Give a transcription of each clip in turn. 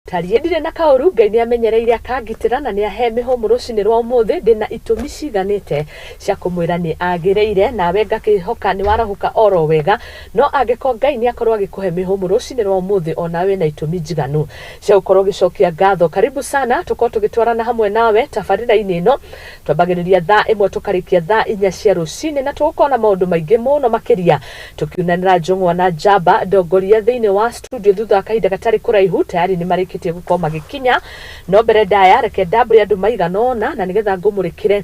Tariĩ ndirĩ na kaũru, Ngai nĩ amenyereire akangitĩra na nĩ ahe mĩhũmũ rũcinĩ rwa ũmũthĩ. Ndĩna itũmi ciganĩte cia kũmwĩra nĩ agĩrĩire, nawe ngakĩhoka nĩ warahũka oro wega. No angĩkorwo Ngai nĩ akorwo agĩkũhe mĩhũmũ rũcinĩ rwa ũmũthĩ, onawe wĩna itũmi njiganu cia gũkorwo ũgĩcokia ngatho. Karibu sana, tũkorwo tũgĩtwarana hamwe nawe tabarĩra-inĩ ĩno. Twambagĩrĩria thaa 1 tũkarĩkia thaa 4 cia rũcinĩ, na tũgũkorwo na maũndũ maingĩ mũno makĩria tũkiunanĩra njũng'wa na njamba ndongoria thĩinĩ wa studio thutha wa kahinda gatarĩ kũraihu. Tayari nĩ marĩkĩtie gũkorwo magĩkinya, no mbere ndaya reke ndambũre andũ maigana ũna na nĩgetha ngũmũrĩkĩre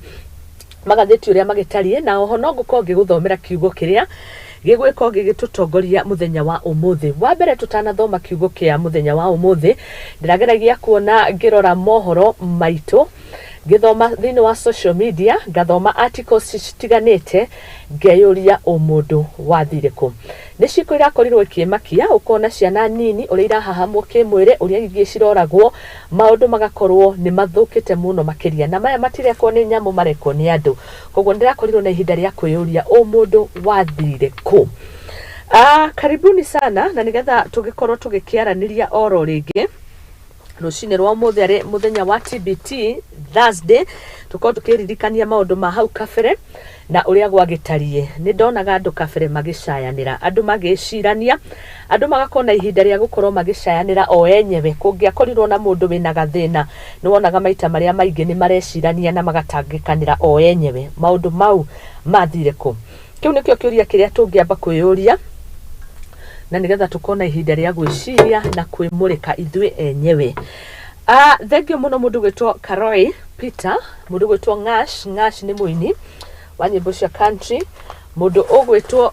magathĩti ũrĩa magĩtariĩ, na oho no ngũkorwo ngĩgũthomera kiugo kĩrĩa gĩgwĩkorwo gĩgĩtũtongoria mũthenya wa ũmũthĩ. Wa mbere, tũtanathoma kiugo kĩa mũthenya wa ũmũthĩ, ndĩrageragia kuona ngĩrora mohoro maitũ, ngĩthoma thĩinĩ wa social media, ngathoma articles citiganĩte, ngeyũria ũmũndũ wathire kũ. Nĩ ciĩko irakorirwo ikĩmakia, ũkona ciana nini ũrĩa irahahamwo kĩmwĩrĩ, ũrĩa ingĩ ciroragwo, maũndũ magakorwo nĩ mathũkĩte mũno makĩria, na maya matirekwo nĩ nyamũ, marekwo nĩ andũ. Koguo ndĩrakorirwo na ihinda rĩa kwĩyũria ũmũndũ wathire kũ. Karibuni sana, na nĩgetha tũgĩkorwo tũgĩkĩaranĩria oro rĩngĩ rũcinĩ rwa ũmũthĩ arĩ mũthenya wa TBT Thursday, tũkorwo tũkĩririkania maũndũ ma hau kabere na ũrĩa gwagĩtariĩ. Nĩ ndonaga andũ kabere magĩcayanĩra, andũ magĩcirania, andũ magakorwo na ihinda rĩa gũkorwo magĩcayanĩra o enyewe. Kũngĩakorirwo na mũndũ wĩna gathĩna, nĩ wonaga maita marĩa maingĩ nĩ marecirania na magatangĩkanĩra o enyewe. Maũndũ mau mathire kũ? Kĩu nĩkĩo kĩũria kĩrĩa tũngĩamba kwĩyũria, na nĩgetha tũkorwo na ihinda rĩa gwĩciria na kwĩmũrĩka ithuĩ enyewe. Thengiũ mũno mũndũ gwĩtwo Karoi Peter, mũndũ gwĩtwo Ngash. Ngash nĩ mũini wa nyĩmbo cia country. Mũndũ ũgwĩtwo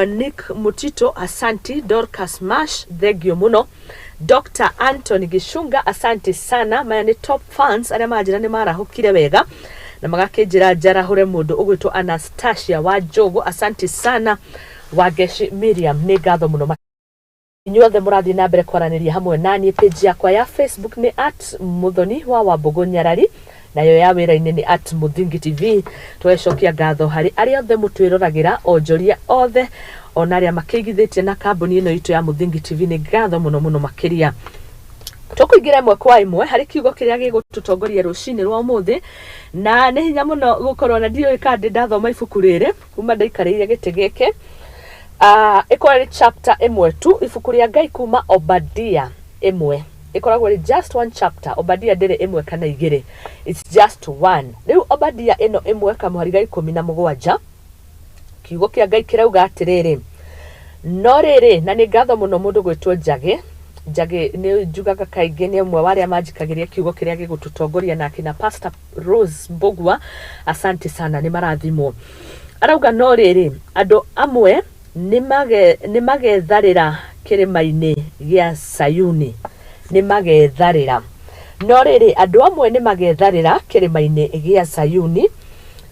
Nick Mutito, asanti. Dorcas Mash, thengiũ mũno. Dr. Anthony Gishunga, asante sana. Maya nĩ top fans arĩa manjĩra nĩ marahũkire wega na magakĩnjĩra njarahũre mũndũ ũgwĩtwo Anastasia wa Njogu, asante sana. Wangeshi Miriam, nĩ ngatho mũno. Inyuothe mũrathiĩ na mbere kwaranĩria hamwe naniĩ, page yakwa ya Facebook nĩ at Muthoni wa Wambũgũ Nyarari, nayo ya wĩra-inĩ nĩ at Mũthingi TV. Tũgacokia ngatho harĩ arĩa othe mũtwĩroragĩra, onjoria othe, ona arĩa makĩigithĩtie na kambuni ĩno itũ ya Mũthingi TV, nĩ ngatho mũno mũno makĩria. Tũkũingĩra ĩmwe kwa ĩmwe harĩ kiugo kĩrĩa gĩgũtũtongoria rũcinĩ rwa ũmũthĩ, na nĩ hinya mũno gũkorwo na ndiũĩ kana ndĩ ndathoma ibuku rĩrĩ kuma ndaikarĩire gĩtĩ gĩkĩ. Ĩkoragwo ĩrĩ chapter ĩmwe tu, ibuku rĩa Ngai kuma Obadia 1, ĩkoragwo ĩrĩ just one chapter. Obadia ndĩrĩ 1 kana 2, it's just one. Rĩu Obadia ĩno 1 kamũhari ga 17, kiugo kĩa Ngai kĩrauga atĩrĩrĩ, no rĩrĩ, na nĩ ngatho mũno mũndũ gwĩtwo Njagĩ. Njagĩ nĩ njugaga kaingĩ nĩ ũmwe wa arĩa manjikagĩria kiugo kĩrĩa gĩgũtũtongoria, nake na Pastor Rose Mbugua, asante sana, nĩ marathimwo. Arauga no rĩrĩ, andũ amwe nĩ magetharĩra kĩrĩma-inĩ gĩa Sayuni, nĩ magetharĩra. No rĩrĩ, andũ amwe nĩ magetharĩra kĩrĩma-inĩ gĩa Sayuni,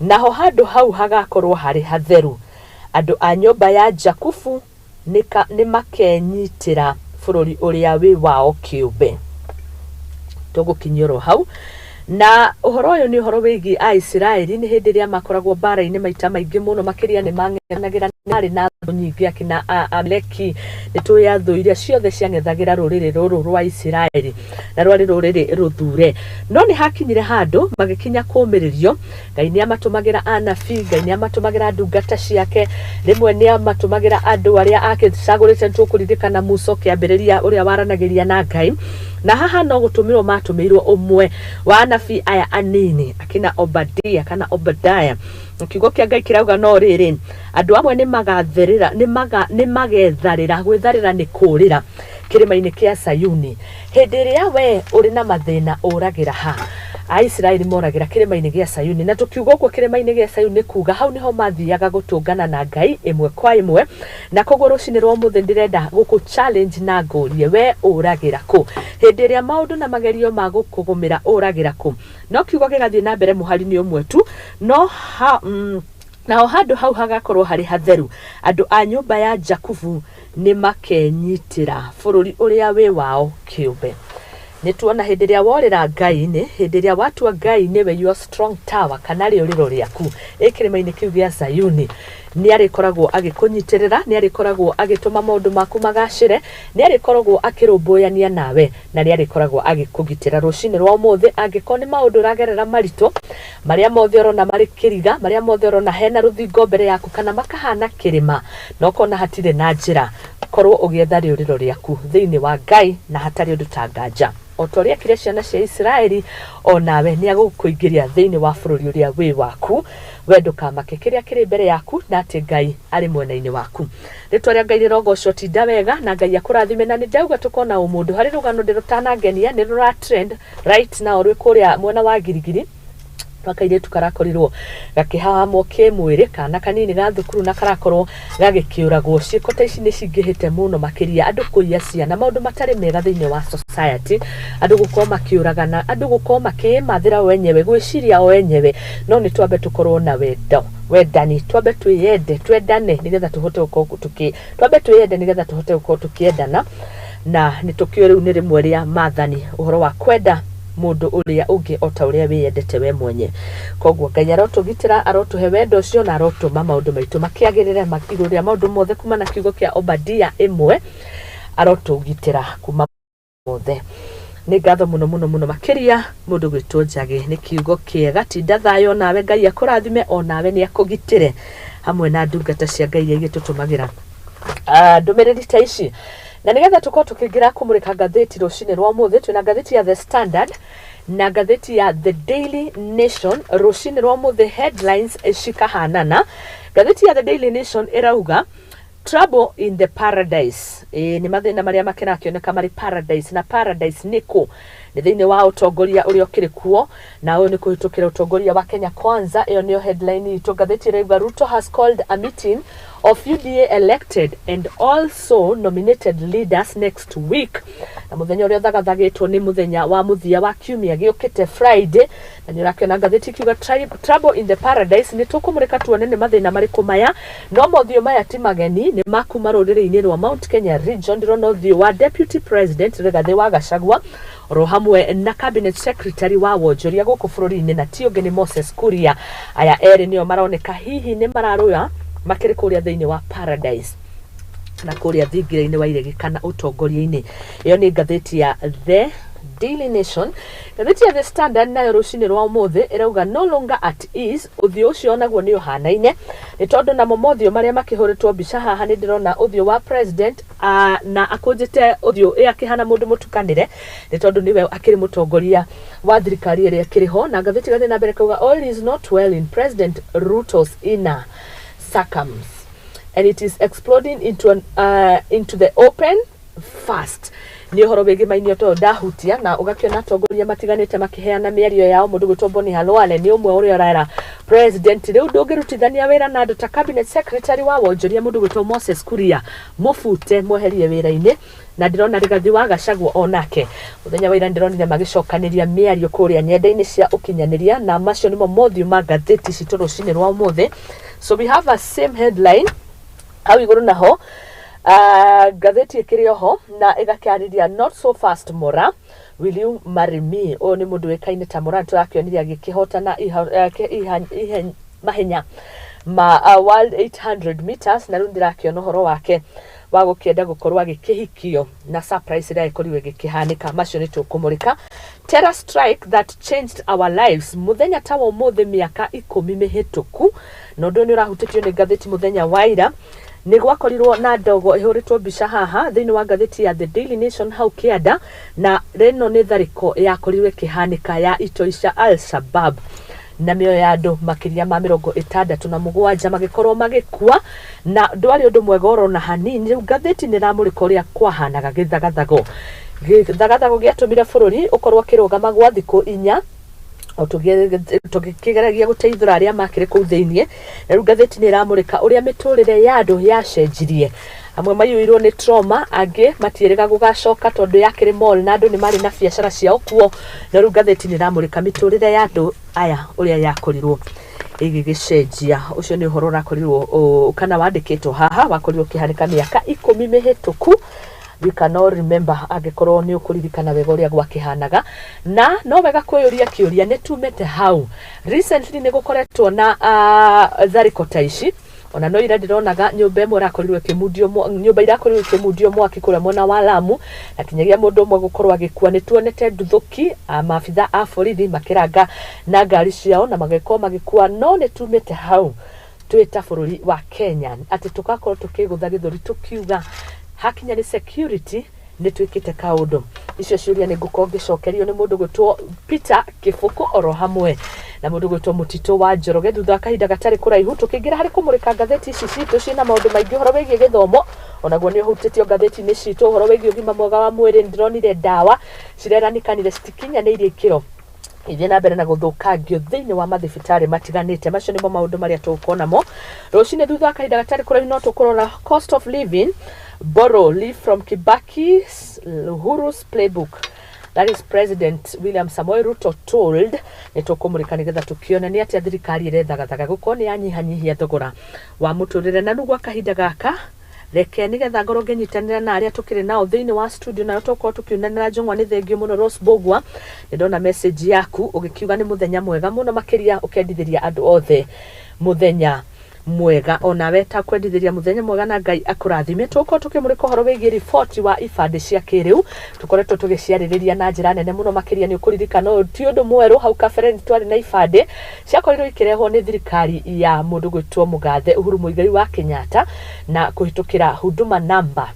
naho handũ hau hagakorwo harĩ hatheru. Andũ a nyũmba ya Jakubu nĩ makenyitĩra bũrũri ũrĩa wĩ wao kĩũmbe. Tũgũkinyia oro hau. Na ũhoro ũyũ nĩ ũhoro wĩgiĩ Aisiraeli, nĩ hĩndĩ ĩrĩa makoragwo mbara-inĩ maita maingĩ mũno makĩria, nĩ mang'ethanagĩra, marĩ na thũ nyingĩ, akina Amaleki. Nĩ tũĩ thũ iria ciothe ciang'ethagĩra rũrĩrĩ rũrũ rwa Isiraeli, na rwarĩ rũrĩrĩ rũthure. No nĩ hakinyire handũ magĩkinya kũmĩrĩrio. Ngai nĩ amatũmagĩra anabii, Ngai nĩ amatũmagĩra ndungata ciake, rĩmwe nĩ amatũmagĩra andũ arĩa akĩcagũrĩte. Nĩ tũkũririkana Musa ũkĩambĩrĩria ũrĩa waranagĩria na Ngai, na haha no gũtũmĩrwo matũmĩirwo ũmwe wa anabii aya anini, akina Obadia kana Obadiah. Kiugo kĩa Ngai kĩrauga no rĩrĩ, andũ amwe nĩ magatherera, nĩ magetharĩra. Gwĩtharĩra nĩ kũũrĩra kĩrĩma-inĩ kĩa Sayuni. Hĩndĩ ĩrĩa we ũrĩ na mathĩna ũragĩra ha? Aisiraeli moragĩra kĩrĩma-inĩ gĩa Sayuni, na tũkiuga ũguo kĩrĩma-inĩ gĩa Sayuni nĩ kuga hau nĩho mathiaga gũtũngana na Ngai ĩmwe kwa ĩmwe. Na koguo rũcinĩ rwa ũmũthĩ ndĩrenda gũkũ challenge na ngũrie, we ũragĩra kũ hĩndĩ ĩrĩa maũndũ na magerio ma gũkũgũmĩra? Ũragĩra kũ? No kiugo gĩgathiĩ na mbere, mũhari nĩ ũmwe tu, no ha, naho handũ hau hagakorwo harĩ hatheru, andũ a nyũmba ya Jakubu nĩ makenyitĩra bũrũri ũrĩa wĩ wao kĩũmbe. Nĩ tuona hĩndĩ ĩrĩa worĩra Ngai-inĩ, hĩndĩ ĩrĩa watua Ngai nĩwe your strong tower kana rĩũrĩro rĩaku ĩ kĩrĩma-inĩ kĩu gĩa Sayuni. Nĩ arĩkoragwo agĩkũnyitĩrĩra, nĩ arĩkoragwo agĩtũma maũndũ maku magacĩre, nĩ arĩkoragwo akĩrũmbũyania nawe, na nĩ arĩkoragwo agĩkũgitĩra. Rũcinĩ rwa ũmũthĩ, angĩkorwo nĩ maũndũ ũragerera maritũ, marĩa mothe ũrona marĩ kĩriga, marĩa mothe ũrona hena rũthingo mbere yaku kana makahana kĩrĩma na ũkona hatirĩ na njĩra, korwo ũgĩetha rĩũrĩro rĩaku thĩinĩ wa Ngai na hatarĩ ũndũ ta nganja. O ta ũrĩa ekire ciana cia Isiraeli, o nawe nĩ agũkũingĩria thĩinĩ wa bũrũri ũrĩa wĩ waku. We ndũkamake kĩrĩa kĩrĩ mbere yaku, na atĩ Ngai arĩ mwena-inĩ waku. Rĩtwa rĩa Ngai rĩrogocwo. Tinda wega na Ngai akũrathime. Na nĩ ndauga tũkona ũmũndũ harĩ rũgano ndĩrũtanangenia, nĩ rũra trend right now, rwĩ kũrĩa mwena wa Girigiri, rwa kairĩtu karakorirwo gakĩhahamwo kĩmwĩrĩ, kana kanini ga thukuru, na karakorwo gagĩkĩũragwo. Ciĩko ta ici nĩ cingĩhĩte mũno makĩria, andũ kũiya ciana, maũndũ matarĩ mega thĩinĩ wa society, andũ gũkorwo makĩũragana, andũ gũkorwo makĩĩmathĩra o enyewe, gwĩciria o enyewe. No nĩ twambe tũkorwo na wendo, wendani, twambe twĩyende, twendane nĩgetha tũhote gũkorwo tũkĩ twambe twĩyende nĩgetha tũhote gũkorwo tũkĩendana. Na nĩ tũkĩũĩ rĩu nĩ rĩmwe rĩa maathani, ũhoro wa kwenda mũndũ ũrĩa ũngĩ o ta ũrĩa wĩyendete we mwenye. Koguo Ngai arotũgitĩra, arotũhe wendo ũcio, na arotũma maũndũ maitũ makĩagĩrĩre igũrũ rĩa maũndũ mothe. Kuma na kiugo kĩa Obadia 1, arotũgitĩra kuma mothe. Nĩ ngatho mũno mũno mũno makĩria, mũndũ gwĩtwo Njagĩ, nĩ kiugo kĩega. Tinda thayũ nawe, Ngai akũrathime, o nawe nĩ akũgitĩre hamwe na ndungata cia Ngai iria igĩtũtũmagĩra ndũmĩrĩri ta ici. Na nĩgetha tũkorwo tũkĩingĩra kũmũrĩka ngathĩti rũcinĩ rwa ũmũthĩ, twĩna ngathĩti ya The Standard na ngathĩti ya The Daily Nation. Rũcinĩ rwa ũmũthĩ headlines cikahanana. Ngathĩti ya The Daily Nation ĩrauga "Trouble in the Paradise". Ĩĩ, nĩ mathĩna marĩa makĩrakĩoneka marĩ paradise. Na paradise nĩ kũ? Nĩ thĩinĩ wa ũtongoria ũrĩa ũkĩrĩ kuo, na ũyũ nĩ kũhĩtũkĩra ũtongoria wa Kenya Kwanza. Ĩyo nĩyo headline itũ. Ngathĩti ĩrauga "Ruto has called a meeting of UDA elected and also nominated leaders next week". Na mũthenya ũrĩa ũthagathagĩtwo nĩ mũthenya wa mũthia wa kiumia gĩũkĩte, Friday. Na nĩ ũrakĩona ngathĩti ikiuga "Trouble in the Paradise". Nĩ tũkũmũrĩka tuone nĩ mathĩna marĩkũ maya. No mothiũ maya ti mageni, nĩ makuma rũrĩrĩ-inĩ rwa Mount Kenya region. Ndĩrona ũthiũ wa Deputy President Rigathĩ wa Gachagua oro hamwe na Cabinet Secretary wa wonjoria gũkũ bũrũri-inĩ, na ti ũngĩ nĩ Moses Kuria. Aya erĩ nĩo maroneka hihi nĩ mararũa makĩrĩ kũrĩa thĩinĩ wa paradise na kũrĩa thingira-inĩ wa iregi kana ũtongoria-inĩ. Ĩyo nĩ ngathĩti ya The Daily Nation. Ngathĩti ya The Standard nayo rũcinĩ rwa ũmũthĩ ĩrauga "No longer at ease". Ũthiũ ũcio onaguo nĩ ũhanaine, nĩ tondũ namo mothiũ marĩa makĩhũrĩtwo mbica haha, nĩ ndĩrona ũthiũ wa president na akũnjĩte ũthiũ ĩ akĩhana mũndũ mũtukanĩre, nĩ tondũ nĩwe akĩrĩ mũtongoria wa thirikari ĩrĩa ĩkĩrĩ ho. Na ngathĩti gathiĩ na mbere kauga "All is not well in President Ruto's inner circums and it is exploding into the open fast". Nĩ ũhoro wĩgĩmainie tondũ ndahutia na ũgakĩona atongoria matiganĩte makĩheana mĩario yao. Mũndũ gwĩtwo Boni Khalwale nĩ ũmwe ũrĩa ũraera president rĩu ndũngĩrutithania wĩra na andũ ta cabinet secretary wa wonjoria, mũndũ gwĩtwo Moses Kuria, mũbute, mweherie wĩra-inĩ. Na ndĩrona Rigathi wa Gachagua onake mũthenya wa ira ndĩronire magĩcokanĩria mĩario kũrĩa nyenda-inĩ cia ũkinyanĩria. Na macio nĩmo mothiũ ma ngathĩti citũ rũcinĩ rwa ũmũthĩ. So we have a same headline hau igũrũ. Naho ngathĩti ĩkĩrĩ oho na ĩgakĩarĩria "Not so fast, Mora, will you marry me?" Ũyũ nĩ mũndũ wĩkaine ta Mora, tũrakĩonire agĩkĩhotana mahenya ma World 800 meters, na rĩu ndĩrakĩona ũhoro wake wa gũkĩenda gũkorwo agĩkĩhikio na surprise ĩrĩa ĩkorirwo ĩgĩkĩhanĩka. Macio nĩ tũkũmũrĩka. "Terror strike that changed our lives", mũthenya ta wa ũmũthĩ mĩaka 10 mĩhĩtũku, na ũndũ ũyũ nĩ ũrahutĩtio nĩ ngathĩti. Mũthenya wa ira nĩ gwakorirwo na ndogo ĩhũrĩtwo mbica haha thĩinĩ wa ngathĩti ya The Daily Nation hau kĩanda, na rĩno nĩ tharĩko yakorirwo ĩkĩhanĩka ya itoi cia Al Shabab, na mĩoyo ya andũ makĩria ma 67 magĩkorwo magĩkua, na ndwarĩ ũndũ mwega oro na hanini. Rĩu ngathĩti nĩ ĩramũrĩka ũrĩa kwahanaga, gĩthagathago gĩthagathago gĩatũmire bũrũri ũkorwo ũkĩrũgama gwa thikũ 4 o tũgĩkĩgeragia gũteithũra arĩa makĩrĩ kũu thĩiniĩ. Na rĩu ngathĩti nĩ ĩramũrĩka ũrĩa mĩtũrĩre ya andũ yacenjirie. Amwe maiyũirwo nĩ trauma, angĩ matiĩrĩga gũgacoka tondũ yakĩrĩ mall na andũ nĩ marĩ na biacara ciao kuo. Na rĩu ngathĩti nĩ ĩramũrĩka mĩtũrĩre ya andũ aya ũrĩa yakorirwo ĩgĩgĩcenjia. Ũcio nĩ ũhoro ũrakorirwo kana wandĩkĩtwo haha, wakorirwo ũkĩhanĩka mĩaka 10 mĩhĩtũku. We cannot remember, angĩkorwo nĩ ũkũririkana wega ũrĩa gwakĩhanaga. Na no wega kwĩyũria kĩũria, nĩ tumĩte hau? Recently nĩ gũkoretwo na tharĩko ta ici. Ona no ira ndĩronaga nyũmba ĩmwe ĩrakorirwo ĩkĩmundio, nyũmba irakorirwo ĩkĩmundio mwaki kũrĩa mwena wa Lamu, na kinyagia mũndũ ũmwe gũkorwo agĩkua. Nĩ tuonete nduthũki, maabitha a borithi makĩranga na ngari ciao na magĩkorwo magĩkua. No nĩ tumĩte hau twĩ ta bũrũri wa Kenya atĩ tũgakorwo tũkĩgũtha gĩthũri tũkiuga hakinya nĩ security nĩ twĩkĩte kaũndũ? Icio ciũria nĩ ngũkorwo ngĩcokerio nĩ mũndũ gwĩtwo Peter Kĩbũkũ oro hamwe na mũndũ gwĩtwo Mũtitũ wa Njoroge thutha wa kahinda gatarĩ kũraihu. Tũkĩingĩra harĩ kũmũrĩka ngathĩti ici citũ, ciĩna maũndũ maingĩ. Ũhoro wĩgiĩ gĩthomo onaguo nĩ ũhutĩtio ngathĩti-inĩ citũ. Ũhoro wĩgiĩ ũgima mwega wa mwĩrĩ, nĩ ndĩronire ndawa cireranĩkanire citikinyanĩirie ikĩro ithiĩ na mbere na gũthũkangio thĩinĩ wa mathibitarĩ matiganĩte. Macio nĩmo maũndũ marĩa tũgũkorwo namo rũcinĩ thutha wa kahinda gatarĩ kũraihu. No tũkũrora cost of living, borrow leaf from Kibaki's, Uhuru's playbook, that is President William Samoei Ruto told. Nĩ tũkũmũrĩka nĩgetha tũkĩone nĩ atĩa thirikari ĩrethagathagaga gũkorwo nĩ yanyihanyihia thogora wa mũtũrĩre. Na rĩu gwa kahinda gaka, reke nĩgetha ngorwo ngĩnyitanĩra na arĩa tũkĩrĩ nao thĩinĩ wa studio, nayo tũkorwo tũkiunanĩra njũng'wa. Nĩ thengiũ mũno, Rose Bogwa, nĩ ndona message yaku ũgĩkiuga nĩ mũthenya mwega mũno makĩria, ũkendithĩria andũ othe mũthenya mwega. Onawe ta kwendithĩria mũthenya mwega na Ngai akũrathime. Tũgũkorwo tũkĩmũrĩka ũhoro wĩgiĩ riboti wa ibandĩ cia kĩrĩu, tũkoretwo tũgĩciarĩrĩria na njĩra nene mũno makĩria. Nĩ ũkũririkana ũyũ ti ũndũ mwerũ, hau kabere nĩ twarĩ na ibandĩ ciakorirwo ikĩrehwo nĩ thirikari ya mũndũ gwĩtwo mũgathe Uhuru Muigai wa Kenyatta na kũhĩtũkĩra Huduma Number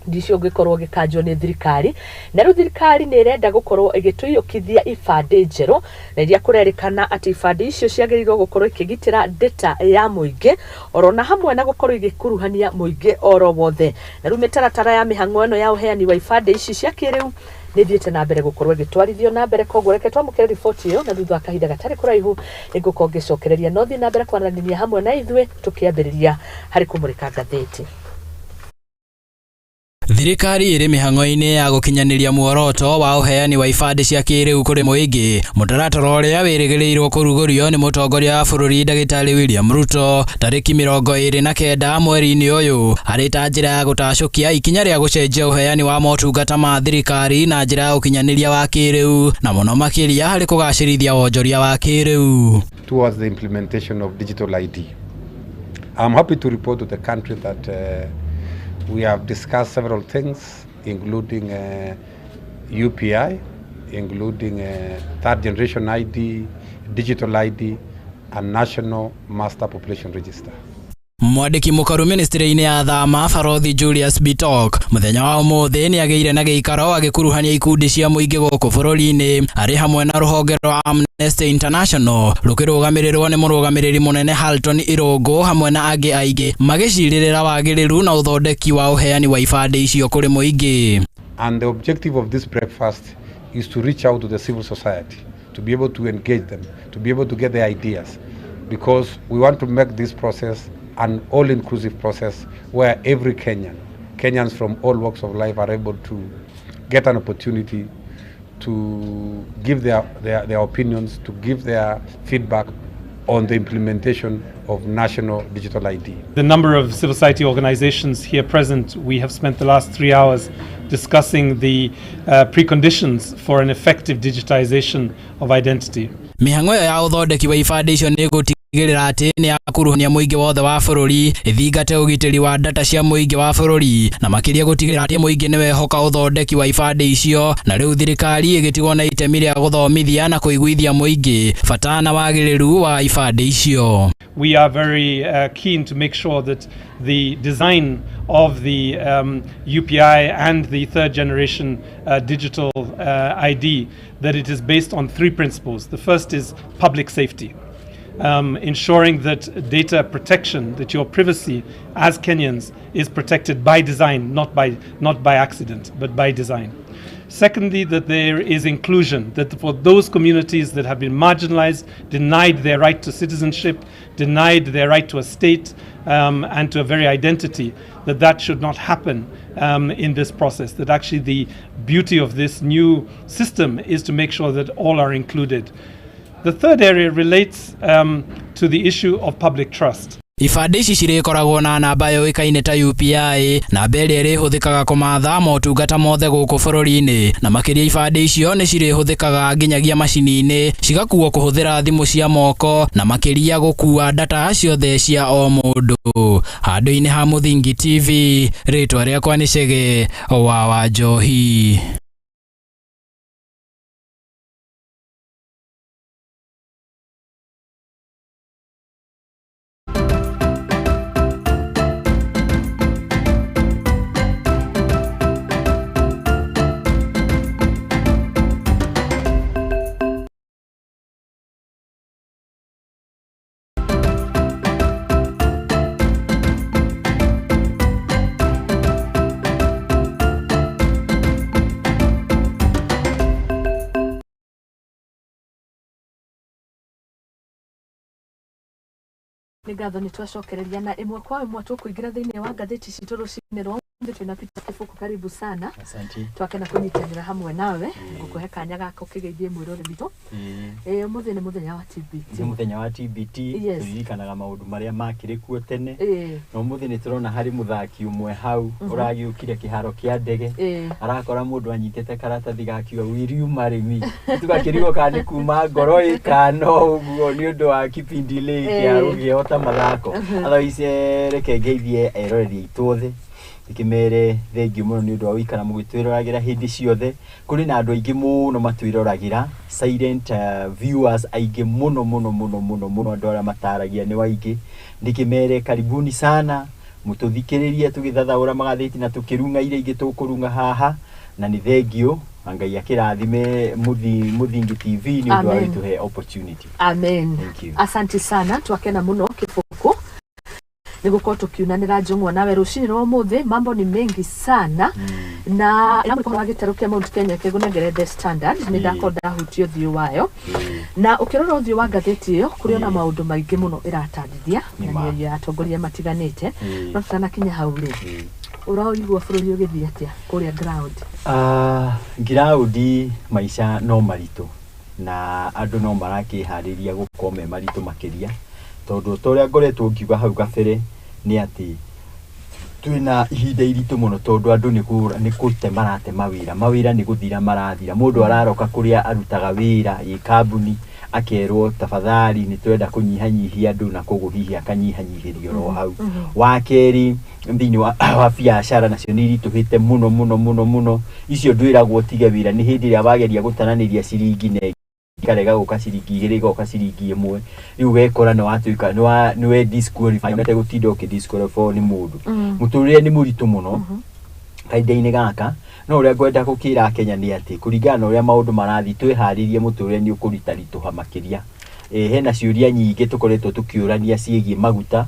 ndicio ũngĩkorwo ũgĩkanjwo nĩ thirikari. Na rĩu thirikari nĩ ĩrenda gũkorwo ĩgĩtũiyũkithia ibandĩ njerũ, na iria kũrerĩkana atĩ ibandĩ icio ciagĩrĩirwo gũkorwo ikĩgitĩra data ya mũingĩ oro na hamwe na gũkorwo igĩkuruhania mũingĩ oro wothe. Na rĩu mĩtaratara ya mĩhang'o ĩno ya ũheani wa ibandĩ ici cia kĩrĩu nĩ ithiĩte na mbere gũkorwo ĩgĩtwarithio na mbere. Koguo reke twamũkĩre riboti ĩyo, na thutha wa kahinda gatarĩ kũraihu nĩ ngũkorwo ngĩcokereria no thiĩ na mbere kwaranĩria hamwe na ithuĩ tũkĩambĩrĩria harĩ kũmũrĩka ngathĩti. Thirikari ĩrĩ mĩhang'o-inĩ ya gũkinyanĩria muoroto wa ũheani wa ibandĩ cia kĩrĩu kũrĩ mũingĩ, mũtaratara ũrĩa wĩrĩgĩrĩirwo kũrugũrio nĩ mũtongoria wa bũrũri Ndagĩtarĩ William Ruto tarĩki 29 mweri-inĩ ũyũ, arĩ ta njĩra ya gũtacũkia ikinya rĩa gũcenjia ũheani wa motungata ma thirikari na njĩra ya ũkinyanĩria wa kĩrĩu, na mũno makĩria harĩ kũgacĩrithia wonjoria wa kĩrĩu. Towards the implementation of digital ID. I'm happy to report to the country that we have discussed several things, including UPI, including third generation ID, digital ID, and National Master Population Register. Mwandĩki mũkaru ministry-inĩ ya thama Barothi Julius Bitok mũthenya wa ũmũthĩ nĩ agĩire na gĩikaro agĩkuruhania ikundi cia mũingĩ gũkũ bũrũri-inĩ arĩ hamwe na rũhonge rwa Amnesty International rũkĩrũgamĩrĩrwo nĩ mũrũgamĩrĩri mũnene Halton Irũngũ hamwe na angĩ aingĩ, magĩcirĩrĩra wagĩrĩru na ũthondeki wa ũheani wa ibandĩ icio kũrĩ mũingĩ. And the objective of this breakfast is to reach out to the civil society, to be able to engage them, to be able to get their ideas, because we want to make this process an all-inclusive process where every Kenyan, Kenyans from all walks of life, are able to get an opportunity to give their opinions, to give their feedback on the implementation of national digital ID. The number of civil society organizations here present, we have spent the last 3 hours discussing the preconditions for an effective digitization of identity. Mĩhang'o ĩyo ya ũthondeki wa ibandĩ icio nĩ gũtigĩrĩra atĩ nĩ yakuruhania mũingĩ wothe wa bũrũri, ĩthingate ũgitĩri wa data cia mũingĩ wa bũrũri, na makĩria gũtigĩrĩra atĩ mũingĩ nĩ wehoka ũthondeki wa ibandĩ icio. Na rĩu thirikari ĩgĩtigwo na itemi rĩa gũthomithia na kũiguithia mũingĩ bata na wagĩrĩru wa ibandĩ icio. We are very keen to make sure that the design of the UPI and the third generation digital ID, that it is based on three principles. The first is public safety. Ensuring that data protection, that your privacy as Kenyans is protected by design, not by accident, but by design. Secondly, that there is inclusion, that for those communities that have been marginalized, denied their right to citizenship, denied their right to a state and to a very identity, that that should not happen in this process. That actually the beauty of this new system is to make sure that all are included. The third area relates to the issue of public trust. Ibandĩ ici cirĩkoragwo na namba yũĩkaine ta UPI, namba ĩrĩa ĩrĩhũthĩkaga kũmatha motungata mothe gũkũ bũrũri-inĩ, na makĩria ibandĩ icio nĩ cirĩhũthĩkaga nginyagia macini-inĩ cigakuo kũhũthĩra thimũ cia moko na makĩria gũkua data ciothe cia o mũndũ. Handũ-inĩ ha Mũthingi TV, rĩtwa rĩakwa nĩ Chege wa Wanjohi. Nĩ ngatho nĩ twacokereria na ĩmwe kwa ĩmwe tũkũingĩra thĩinĩ wa ngathĩti citũ rũcinĩ rwa ũmũthĩ. Twĩna Peter Kĩbũkũ, karibu sana. Asante. Twakena kũnyitanĩra hamwe nawe, ngũkũhe kanya gaka ũkĩgeithie mwĩrore witũ. Ĩĩ, ũmũthĩ nĩ mũthenya wa TBT. Nĩ mũthenya wa TBT. Yes. Tũririkanaga maũndũ marĩa makĩrĩ kuo tene. Na ũmũthĩ nĩ tũrona harĩ mũthaki ũmwe hau ũragĩũkire kĩharo kĩa ndege, arakora mũndũ anyitĩte karatathi gakiuga "Will you marry me?" Tũgakĩrigwo kana nĩ kuma ngoro ĩ kana ũguo nĩ ũndũ wa kipindi lĩ kĩa gũkĩhota mathako. Otherwise, reke ngeithie eroreri aitũ othe, ndĩkĩmere thengiũ mũno nĩ ũndũ wa gũikara mũgĩtwĩroragĩra hĩndĩ ciothe. Kũrĩ na andũ aingĩ mũno matwĩroragĩra, silent viewers aingĩ mũno mũno mũno mũno mũno, andũ arĩa mataragia nĩ waingĩ. Ndĩkĩmere karibuni sana, mũtũthikĩrĩrie tũgĩthathaũra magathĩti na tũkĩrung'a iria ingĩ tũkũrung'a haha, na nĩ thengiũ na Ngai akĩrathime Mũthingi TV nĩ ũndũ wa Amen. gũtũhe opportunity. Amen. Thank you. Asante sana, twakena mũno Kĩbũkũ nĩ gũkorwo tũkiunanĩra njũng'wa nawe rũcinĩ rwa ũmũthĩ. Mambo ni mengi sana na wa gĩtarũ kĩa Mount Kenya kĩgũnengere The Standard nĩ ndakorwo ndahutia ũthiũ wayo, na ũkĩrora ũthiũ wa ngathĩti ĩyo kũrĩ ona maũndũ maingĩ mũno ĩratandithia na Nĩ ma. mĩario ya atongoria matiganĩte. No tũtanakinya hau rĩ, ũraigua bũrũri ũgĩthiĩ atĩa kũrĩa ground? Ngiraũndi maica no maritũ na andũ no marakĩharĩria gũkorwo me maritũ makĩria, tondũ ta ũrĩa ngoretwo ngiuga hau kabere nĩ atĩ twĩna ihinda iritũ mũno, tondũ andũ nĩ kũte marate mawĩra, mawĩra nĩ gũthira marathira. Mũndũ araroka kũrĩa arutaga wĩra ĩ kambuni akerwo tafadhali nĩ twenda kũnyihanyihia andũ, na koguo hihi akanyihanyihĩrio oro hau. Wa kerĩ, thĩinĩ wa biacara nacio nĩ iritũhĩte mũno mũno mũno mũno. Icio ndwĩragwo ũtige wĩra, nĩ hĩndĩ ĩrĩa wageria gũtaranĩria ciringi na ĩkarega gũka ciringi igĩrĩ ĩgoka ciringi ĩmwe, rĩu ũgekora nĩ watuĩka nĩ we disqualify onete gũtinda ũkĩ disqualify nĩ mũndũ. Mũtũrĩre nĩ mũritũ mũno kahinda-inĩ gaka, no ũrĩa ngwenda gũkĩra Kenya nĩ atĩ kũringana na ũrĩa maũndũ marathiĩ, twĩharĩrie, mũtũrĩre nĩ ũkũritaritũha makĩria. Hena ciũria nyingĩ tũkoretwo tũkĩũrania ciĩgiĩ maguta,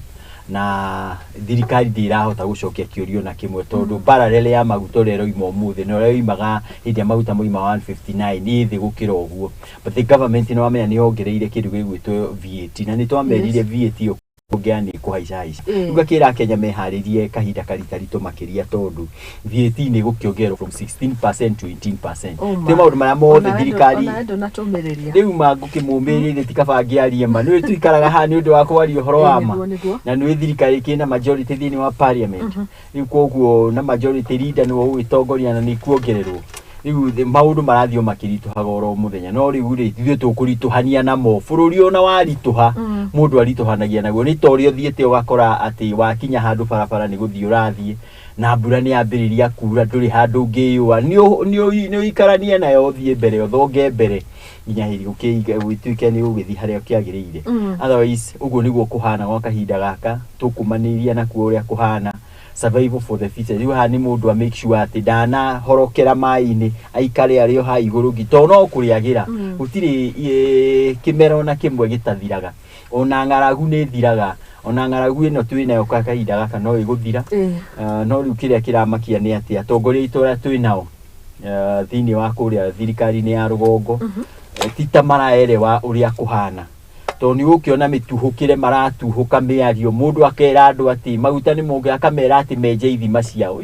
na thirikari ndĩrahota gũcokia kĩũria ona kĩmwe, tondũ parallel ya maguta ũrĩa ĩroima ũmũthĩ na ũrĩa yoimaga hĩndĩ ĩrĩa maguta moima 159 nĩ thĩ gũkĩra ũguo, but the government nĩ wamenya nĩ yongereire kĩndũ gĩgwĩtwo VAT, na nĩ twamerire VAT ĩyo kuongerera nĩ kũhaica haica. Rĩu ngakĩra Kenya meharĩrie kahinda karitaritũ makĩria, tondũ VAT nĩ gũkĩongererwo from 16% to 18%. Oh my. Twĩ maũndũ marĩa mothe thirikari Onawe ndũnatũmĩrĩria. Rĩu ma ngũkĩmũmĩrĩrie, ti kaba ngĩarie ma nĩũĩ tuikaraga haha nĩ ũndũ wa kwaria ũhoro wa ma. Nĩguo, nĩguo. Na nĩũĩ thirikari ĩkĩrĩ na majority thĩinĩ wa parliament rĩu, koguo na majority leader nĩwe ũgĩtongoria na nĩ kuongererwo. Rĩu maũndũ marathiĩ o makĩritũhaga oro mũthenya, no rĩu rĩ, ithuĩ tũkũritũhania namo. Bũrũri ona waritũha, mũndũ aritũhanagia naguo. Nĩ ta ũrĩa ũthiĩte ũgakora atĩ wakinya handũ barabara nĩ gũthiĩ ũrathiĩ na mbura nĩ yambĩrĩria kura, ndũrĩ handũ ũngĩyũa, nĩ ũikaranie nayo, ũthiĩ mbere, ũthonge mbere nginya hĩndĩ gũtuĩke nĩ ũgũgĩthiĩ harĩa kĩagĩrĩire. Otherwise ũguo nĩguo kũhana gwa kahinda gaka tũkũmanĩria nakuo ũrĩa kũhana, survival for the fittest. Rĩu haha nĩ mũndũ a make sure atĩ ndanahorokera maĩ-inĩ, aikare arĩ o haha igũrũ ngi tondũ no kũrĩagĩra. Gũtirĩ kĩmera ona kĩmwe gĩtathiraga, ona ng'aragu nĩ ĩthiraga, ona ng'aragu ĩno twĩ nayo kwa kahinda gaka no ĩgũthira. No rĩu kĩrĩa kĩramakia nĩ atĩ atongoria aitũ arĩa twĩ nao thĩinĩ wa kũrĩa thirikari-inĩ ya rũgongo, ti ta maraerewa ũrĩa kũhana, tondũ nĩ ũgũkĩona mĩtuhũkĩre maratuhũka mĩario, mũndũ akera andũ atĩ maguta nĩ monge, akamera atĩ menje ithima ciao.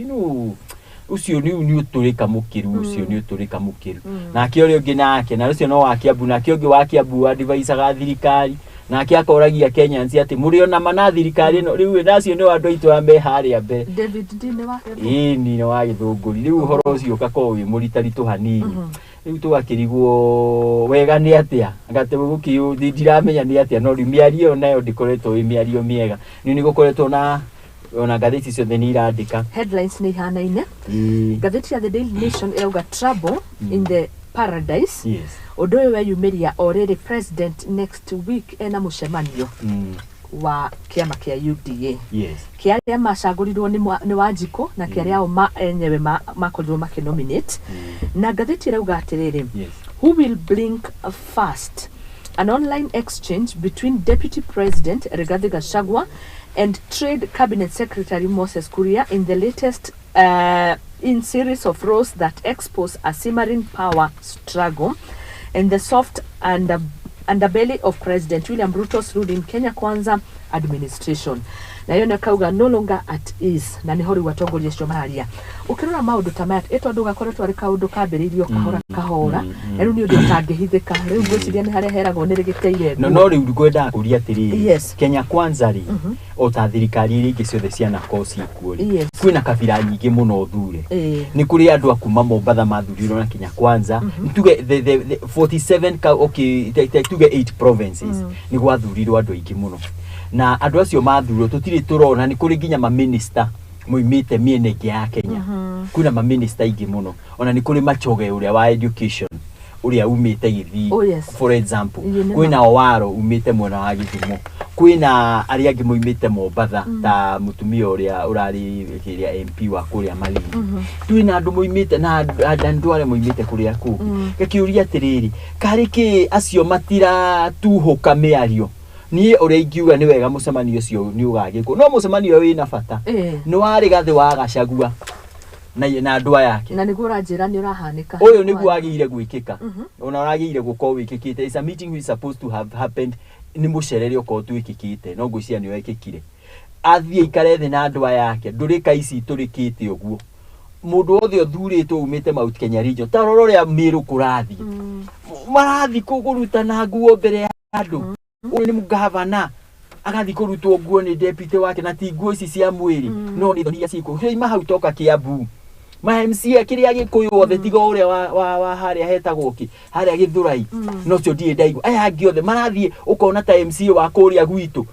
Ũcio rĩu nĩ ũtũrĩka mũkĩru, ũcio nĩ ũtũrĩka mũkĩru. Nake ũrĩa ũngĩ nake, na ũcio no wa Kiambu, nake ũngĩ wa Kiambu advisaga thirikari. Nake akoragia Kenyans atĩ mũrĩ ona mana thirikari ĩno rĩu nacio nĩ andũ aitũ arĩa me harĩa mbere. David D nĩ wa Ĩni nĩ wa Gĩthũngũri. Rĩu ũhoro ũcio ũgakorwo wĩ mũritaritũ hanini. Rĩu tũgakĩrigwo wega nĩ atĩa gatĩ gũkĩ ndiramenya nĩ atĩa, no rĩu mĩario ĩyo nayo ndĩkoretwo ĩ mĩario mĩega. Nĩ gũkoretwo na ona ngathĩti ciothe nĩ irandĩka. Headlines nĩ ihanaine. Ĩĩ. Ngathĩti ya The Daily Nation ĩrauga trouble in the paradise. Ũndũ ũyũ weyumĩria o rĩrĩ president next week ena mũcemanio wa kĩama kĩa UDA, kĩa arĩa macagũrirwo nĩ Wanjikũ na kĩa arĩa o enyewe makorirwo makĩnominate. Na ngathĩti ĩrauga atĩrĩrĩ, who will blink first? An online exchange between Deputy President Rigathi Gachagua and Trade Cabinet Secretary Moses Kuria in the latest in series of rows that expose a simmering power struggle and the soft underbelly of President William Ruto's ruling Kenya Kwanza administration. Na yo nĩ kauga no longer at ease, na nĩho rĩu atongoria acio mararia. Ũkĩrora maũndũ ta maya, ĩ tondũ gakoretwo arĩ kaũndũ kambĩrĩirio kahora kahora, na rĩu nĩ ũndũ ũtangĩhithĩka. Rĩu ngwĩciria nĩ harĩa heragwo nĩ rĩgĩteire No nguo. No rĩu ngwendaga kũria atĩrĩrĩ, Kenya Kwanza rĩ, o ta thirikari iria ingĩ ciothe cianakorwo ciĩkuo rĩ, kwĩna kabira nyingĩ mũno thure. Nĩ kũrĩ andũ a kuma Mombatha mathurirwo na Kenya Kwanza. Tuge the 47 ka, okay, tuge 8 provinces nĩ gwathurirwo andũ aingĩ mũno, na andũ acio mathurirwo tũtirĩ tũrona. Nĩ kũrĩ nginya maminista moimĩte mĩena ĩngĩ ya Kenya. Kwĩna maminista aingĩ mũno, ona nĩ kũrĩ Machoge ũrĩa wa education ũrĩa umĩte Gĩthii, for example. Ĩĩ, nĩ Kwĩna ma. Owaro umĩte mwena wa Gĩthumo, kwĩna arĩa angĩ moimĩte Mombatha ta mũtumia ũrĩa ũrarĩ kĩrĩa MP wa kũrĩa Malindi. Twĩna andũ moimĩte na andũ arĩa moimĩte kũrĩa kũngĩ. Ngakĩũria atĩrĩrĩ, karĩ kĩ acio matiratuhũka mĩario? Niĩ ũrĩa ingiuga nĩ wega mũcemanio ũcio nĩ ũgagĩkwo, no mũcemanio ũyũ wĩna bata nĩ warĩ Gathĩ wa Gachagua na andũ aya ake. Na nĩguo ũranjĩra nĩ ũrahanĩka. Ũyũ nĩguo wagĩrĩire gwĩkĩka, ona ũragĩrĩire gũkorwo wĩkĩkĩte. It's a meeting which is supposed to have happened. Nĩ mũcerere ũkorwo twĩkĩkĩte, no ngwĩciria nĩ wekĩkire. Athiĩ aikare thĩ na andũ aya ake. Ndũrĩka ici tũrĩkĩte ũguo, mũndũ wothe ũthurĩtwo umĩte Mount Kenya region, ta rora ũrĩa Mĩrũ kũrathiĩ, marathiĩ kũrutana nguo mbere ya andũ. Ũyũ nĩ mũgavana agathiĩ kũrutwo nguo nĩ deputy wake, na ti nguo ici cia mwĩrĩ, no nĩ thoni iria ciĩkuo. Cioima hau toka Kiambu, ma MCA kĩrĩa Gĩkũyũ othe tiga ũrĩa wa harĩa hetagwo kĩ harĩa Gĩthũrai, no cio ndirĩ ndaigua. Aya angĩ othe marathiĩ, ũkona ta MCA wa kũrĩa gwitũ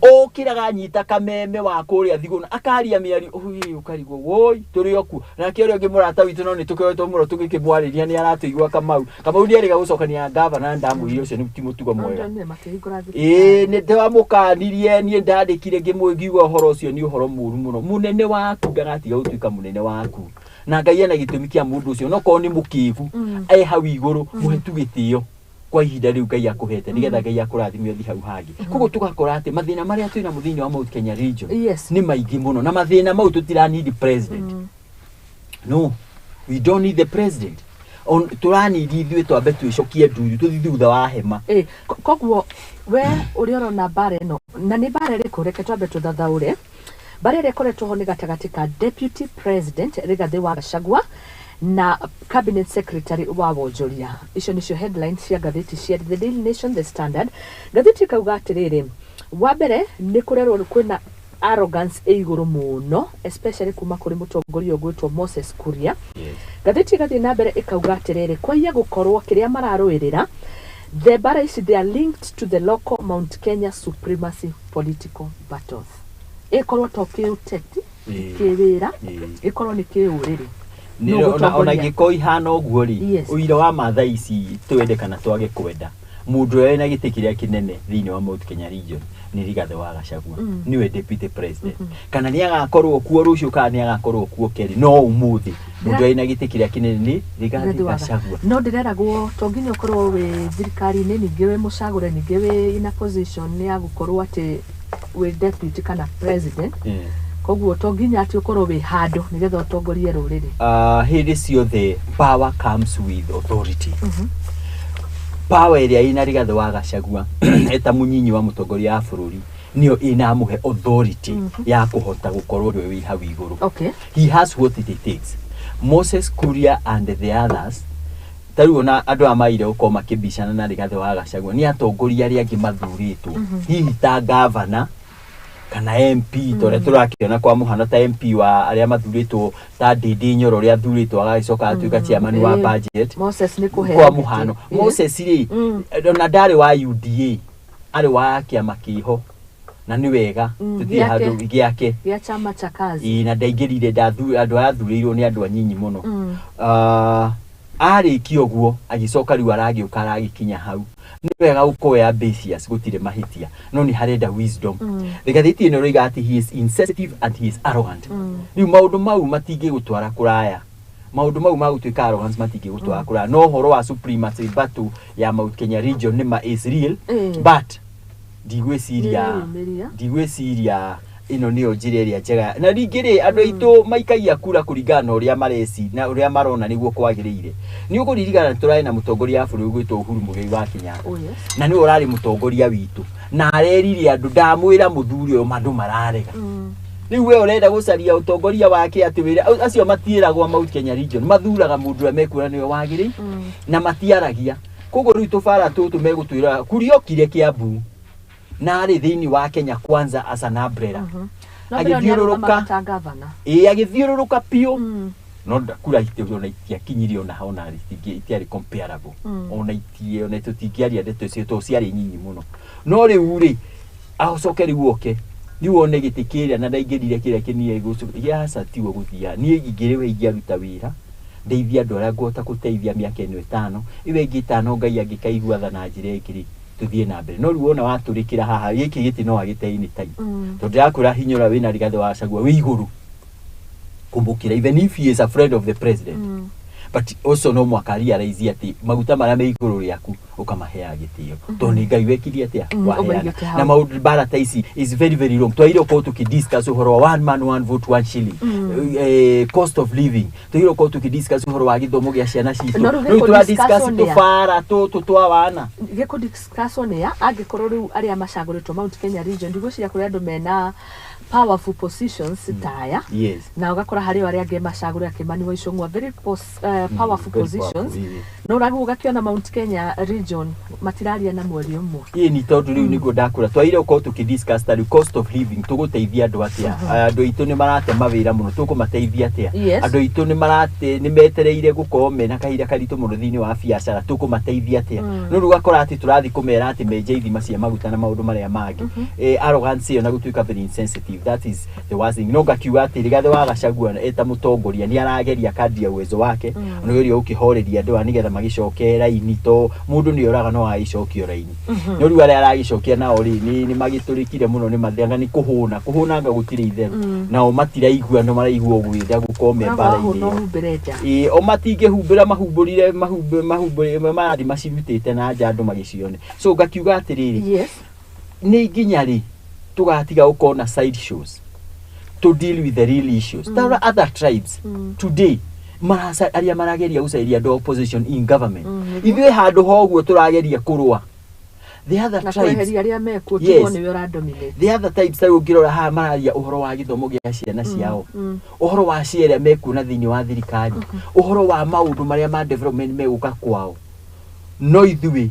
ũkĩraga anyita kameme wa kũrĩa Thigũna akaria mĩario ũĩ ũkarigwo woi tũrĩ o kuo. Nake ũrĩa ũngĩ mũrata witũ, no nĩ tũkoretwo mũno tũgĩkĩmwarĩria, nĩ aratũigua. Kamau, Kamau nĩ erĩga gũcokania na gavana. Ndamwĩrire ũcio nĩ ti mũtugo mwega. Ndonire makĩhingũra Ĩĩ, nĩ ndamũkanirie. Niĩ ndandĩkire ngĩmwĩgiuga ũhoro ũcio nĩ ũhoro mũru mũno. Mũnene waku ndagatiga gũtuĩka mũnene waku, na Ngai ena gĩtũmi kĩa mũndũ ũcio. No korwo nĩ mũkĩgu e hau igũrũ, mũhe tu gĩtĩo kwa ihinda rĩu Ngai akũhete, nĩgetha Ngai akũrathime ũthiĩ hau hangĩ. Koguo tũgakora atĩ mathĩna marĩa twĩnamo thĩinĩ wa Mount Kenya region nĩ maingĩ mũno, na mathĩna mau tũtiranidi president. No, we don't need the president. Tũranidi ithuĩ twambe twĩcokie nduru, tũthiĩ thutha wa hema. Ĩ, koguo we ũrĩa ũrona mbara ĩno, na nĩ mbara ĩrĩkũ? Reke twambe tũthathaũre mbara ĩrĩa ĩkoretwo ho nĩ gatagatĩ ka Deputy President Rigathĩ wa Gachagua na Cabinet Secretary wa wonjoria. Icio nĩcio headlines cia ngathĩti cia The Daily Nation, The Standard. Ngathĩti ĩkauga atĩrĩrĩ, wa mbere nĩ kũrerwo kwĩna arrogance ĩ igũrũ mũno, especially kuma kũrĩ mũtongoria ũgwĩtwo Moses Kuria. Ngathĩti ĩgathiĩ na mbere ĩkauga atĩrĩrĩ, kwaiya gũkorwo kĩrĩa mararũĩrĩra, the mbara ici, they are linked to the local Mount Kenya supremacy political battles, ĩkorwo to kĩũteti, kĩwĩra, ĩkorwo nĩ kĩũrĩrĩ. Nũ Ona ũgũtongoria? ingĩkorwo ihana ũguo rĩ, ũira wa ma thaa ici, twende kana twage kwenda, mũndũ ũrĩa wĩna gĩtĩ kĩrĩa kĩnene thĩinĩ wa Mount Kenya region nĩ Rigathĩ wa Gachagua. Nĩwe deputy president. Kana nĩ agakorwo kuo rũciũ, kana nĩ agakorwo kuo kerĩ, no ũmũthĩ mũndũ ũrĩa wĩna gĩtĩ kĩrĩa kĩnene nĩ Rigathĩ Rigathĩ wa Gachagua. No ndĩreragwo to nginya ũkorwo wĩ thirikari-inĩ, ningĩ wĩ mũcagũre, ningĩ wĩ in a position ya gũkorwo atĩ wĩ deputy kana president. Koguo to nginya atĩ ũkorwo wĩ handũ nĩgetha ũtongorie rũrĩrĩ. Hĩndĩ ciothe power comes with authority. Power ĩrĩa ĩna Rigathĩ wa Gachagua eta mũnyinyi wa mũtongoria wa bũrũri nĩyo ĩnamũhe authority ya kũhota gũkorwo nĩwe wĩ hau igũrũ. He has what it takes. Moses Kuria and the others Ta rĩu ona andũ aya maire gũkorwo makĩbicana na Rigathĩ wa Gachagua nĩ atongoria arĩa angĩ mathurĩtwo, hihi ta gavana kana MP, ta ũrĩa tũrakĩona kwa mũhano ta MP wa arĩa mathurĩtwo ta Ndindi Nyoro, ũrĩa athurĩtwo agagĩcoka agatuĩka chairman wa budget. Moses nĩ kũheo Kwa gĩtĩ. mũhano Moses rĩ, ona ndarĩ wa UDA, arĩ wa kĩama kĩho na nĩ wega tũtirĩ gĩake. Handũ gĩake. Gĩa chama cha kazi. Ĩĩ, na ndaingĩrire andũ aya athurĩirwo nĩ andũ anyinyi mũno. Ah, arĩkia ũguo agĩcoka rĩu aragĩũka aragĩkinya hau. Nĩ wega gũkorwo ambitious, gũtirĩ mahĩtia, no nĩ harenda wisdom. Ngathĩti ĩno ĩroiga atĩ he is insensitive and he is arrogant. Rĩu maũndũ mau matingĩgũtwara kũraya, maũndũ mau ma gũtuĩka arrogance matingĩgũtwara kũraya. No ũhoro wa supremacy battle ya Mount Kenya region nĩ ma is real, but ndigwĩciria Nĩreyumĩria. Ndigwĩciria ĩno nĩyo njĩra ĩrĩa njega. Na ningĩ rĩ, andũ aitũ maikagia kura kũringana na ũrĩa mareci na ũrĩa marona nĩguo kwagĩrĩire. Nĩ ũkũririkana nĩ tũrarĩ na mũtongoria wa bũrũri gwĩtwo Uhuru Muigai wa Kenyatta. Oh, yes. Na nĩwe ũrarĩ mũtongoria witũ na arerire andũ, ndamwĩra mũthuri ũyũ, andũ mararega. Rĩu we ũrenda gũcaria ũtongoria wake atĩ wĩra acio matiĩragwo Mount Kenya region mathuraga mũndũ ũrĩa mekuona nĩwe wagĩrĩire na matiaragia. Koguo rĩu tũbara tũtũ megũtwĩra kuriokire Kiambu na arĩ thĩinĩ wa Kenya Kwanza as an umbrella. No mbere nĩ Agĩthiũrũrũka. arũgamaga ta gavana. Ĩĩ, agĩthiũrũrũka biũ, no kura ona itiakinyirie ona ona itiarĩ comparable, ona itie ona tũtingĩaria ndeto icio tondũ ciarĩ nyinyi mũno. No rĩu rĩ, acoke rĩu oke rĩu one gĩtĩ kĩrĩa na ndaingĩrire kĩrĩa kĩnie gĩaca tiguo gũthiaga. Niĩ ingĩrĩ we ingĩaruta wĩra ndeithie andũ arĩa ngũhota gũteithia mĩaka ĩno 5, ĩyo ĩngĩ 5 Ngai angĩkaigua tha na njĩra ĩngĩ rĩ, tũthiĩ na mbere. No rĩu wona watũrĩkĩra haha gĩkĩ gĩtĩ no agĩte anytime, tondũ ndĩrakwĩra hinya ũrĩa wĩna Rigathĩ wa Gachagua wĩ igũrũ kũmũkĩra, even if he is a friend of the president. But also no mwaka realize atĩ maguta marĩa me igũrũ rĩaku ũkamaheaga gĩtĩo, tondũ nĩ Ngai wekire atĩa waheana. Ũmaigĩte hau. Na maũndũ mbara ta ici is very very wrong. Twagĩrĩirwo gũkorwo tũkĩdiscuss ũhoro wa one man one vote one shilling, cost of living. Twagĩrĩirwo gũkorwo tũkĩdiscuss ũhoro wa gĩthomo gĩa ciana citũ. No rĩu Rĩu gĩkũ tũradiscuss discuss nĩ a? tũbara tũtũ twa wana. Gĩkũ discuss nĩ ya angĩkorwo rĩu arĩa macagũrĩtwo Mount Kenya region, ndigwĩciria kũrĩ andũ mena powerful positions taya, na ũgakora harĩ o arĩa angĩ macagũre Kimani wa Ichung'wa, very powerful very positions. Powerful, yeah. No ũragũ ũgakĩona Mount Kenya region matiraria na mweri ũmwe. Ĩĩ, ni tondũ rĩu nĩguo ndakũra twagĩrĩirwo gũkorwo tũkĩdiscuss ta rĩu cost of living, tũgũteithia andũ atĩa? Andũ aitũ nĩ marate mawĩra mũno, tũkũmateithia atĩa? Andũ aitũ nĩ marate nĩ metereire gũkorwo mena kahinda karitũ mũno thĩinĩ wa biacara, tũkũmateithia atĩa? No rĩu ũgakora atĩ tũrathiĩ kũmera atĩ menje ithima cia maguta na maũndũ marĩa mangĩ. Arrogance ĩyo na gũtuĩka very insensitive, that is the worst thing. No ngakiuga atĩ Rigathĩ wa Gachagua eta mũtongoria nĩ arageria kadri ya uwezo wake, mm. Nĩ gũkĩhoreria andũ aya nĩgetha magĩcoke raini, to mũndũ nĩ oraga no agĩcokio raini. No rĩu arĩa aragĩcokia nao rĩ, nĩ magĩtũrĩkire mũno, nĩ mathianga nĩ kũhũna kũhũnanga gũtirĩ itherũ, nao matiraigua no maraigua gwĩtha gũkorwo me mbara-inĩ wahũna ĩyo. ũhumbĩre nja. Ĩĩ, o matingĩhumbĩra, mahumbũrire mahumbũrire marathi macirutĩte na nja andũ magĩcione. So ngakiuga atĩrĩrĩ, nĩ nginya rĩ tũgatiga gũkorwo na side shows to deal with the real issues? There are other tribes today marasa arĩa marageria gũcaria andũ a opposition in government. Ithuĩ handũ ha ũguo tũrageria kũrũa the other Na tribes. kweheria arĩa mekuo. Yes. Tigwo nĩwe ũradominate. The other types tarĩu ũngĩrora haha mararia ũhoro wa gĩthomo gĩa ciana ciao, ũhoro wa cia ĩrĩa mekuona thĩinĩ wa thirikari, ũhoro wa maũndũ marĩa ma development megũka kwao. No ithuĩ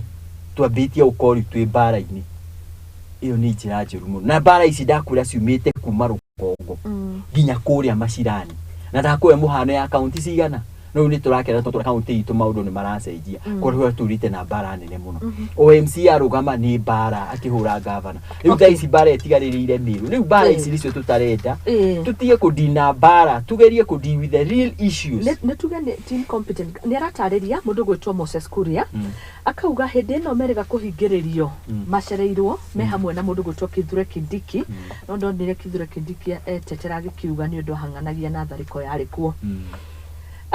twambĩtie gũkorwo rĩu twĩ mbara-inĩ. Ĩyo nĩ njĩra njũru mũno, na mbara ici ndakwĩra ciumĩte kuma rũgongo nginya kũrĩa macirani. Na ndakũhe mũhano ya kaunti cigana no rĩu nĩ tũrakena tondũ kaunti itũ maũndũ nĩ maracenjia, kũrĩa tũrĩte na mbara nene mũno. OMC arũgama nĩ mbara akĩhũra gavana. Rĩu thaa ici mbara ĩtigarĩrĩire Mĩrũ. Rĩu mbara ici nĩcio tũtarenda. Tũtige kũdina mbara, tugerie kũ deal with the real issues. Nĩ tuge nĩ ti incompetent. Nĩ aratarĩria mũndũ gwĩtwo Moses Kuria, akauga hĩndĩ ĩno merĩga kũhingĩrĩrio macereirwo me hamwe na mũndũ gwĩtwo Kithure Kindiki. No ndonire Kithure Kindiki etetera agĩkiuga nĩ ũndũ ahang'anagia na tharĩko yarĩ kuo.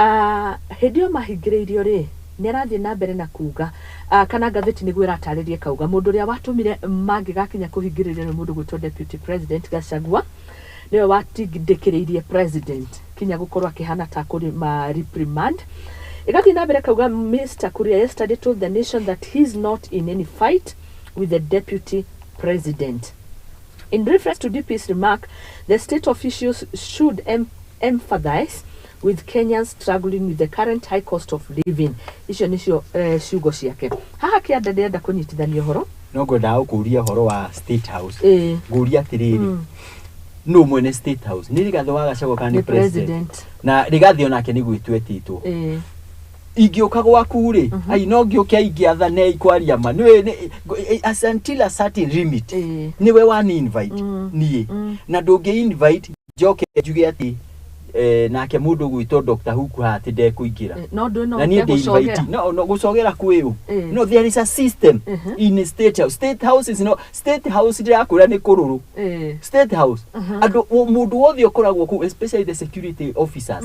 Ah, hĩndĩ ĩyo mahingĩrĩirio rĩ, nĩ arathiĩ na mbere na kuga, kana ngathĩti nĩguo ĩratarĩria, kauga mũndũ ũrĩa watũmire mangĩgakinya kũhingĩrĩrio nĩ mũndũ gwĩtwo Deputy President Gachagua, nĩwe watindĩkĩrĩirie president kinya gũkorwo akĩhana ta kũrĩ ma reprimand. Ĩgathiĩ na mbere kauga Mr Kuria yesterday told the nation that he is not in any fight with the deputy president. In reference to DP's remark, the state officials should emphasize with Kenyans struggling with the current high cost of living. Icio nĩcio ciugo ciake. Haha kĩanda ndĩrenda kũnyitithania ũhoro. No ngwendaga gũkũria ũhoro wa State House. Ĩĩ. Ngũria atĩrĩrĩ, nũ mwene State House? Nĩ Rigathĩ wa Gachagua kana nĩ Nĩ president? president. Na Rigathĩ onake nĩ gwĩtwo etĩtwo. Ĩĩ. Ingĩũka gwaku rĩ, ai no ngĩũke ingĩathane ikwaria ma nĩwe as until a certain limit. Ĩĩ. Nĩwe wani invite niĩ, na ndũngĩ invite njoke njuge atĩ nake mũndũ ũgwĩtwo Dr. Huku haha atĩ ndekũingĩra. No ndũ no Na niĩ ũke ndĩ invite gũcogera. no gũcogera kwĩũ. No there is a system in State House. State House is no State House, ndĩrakwĩra nĩ kũrũrũ. State House, andũ mũndũ wothe ũkoragwo kũu, especially the security officers,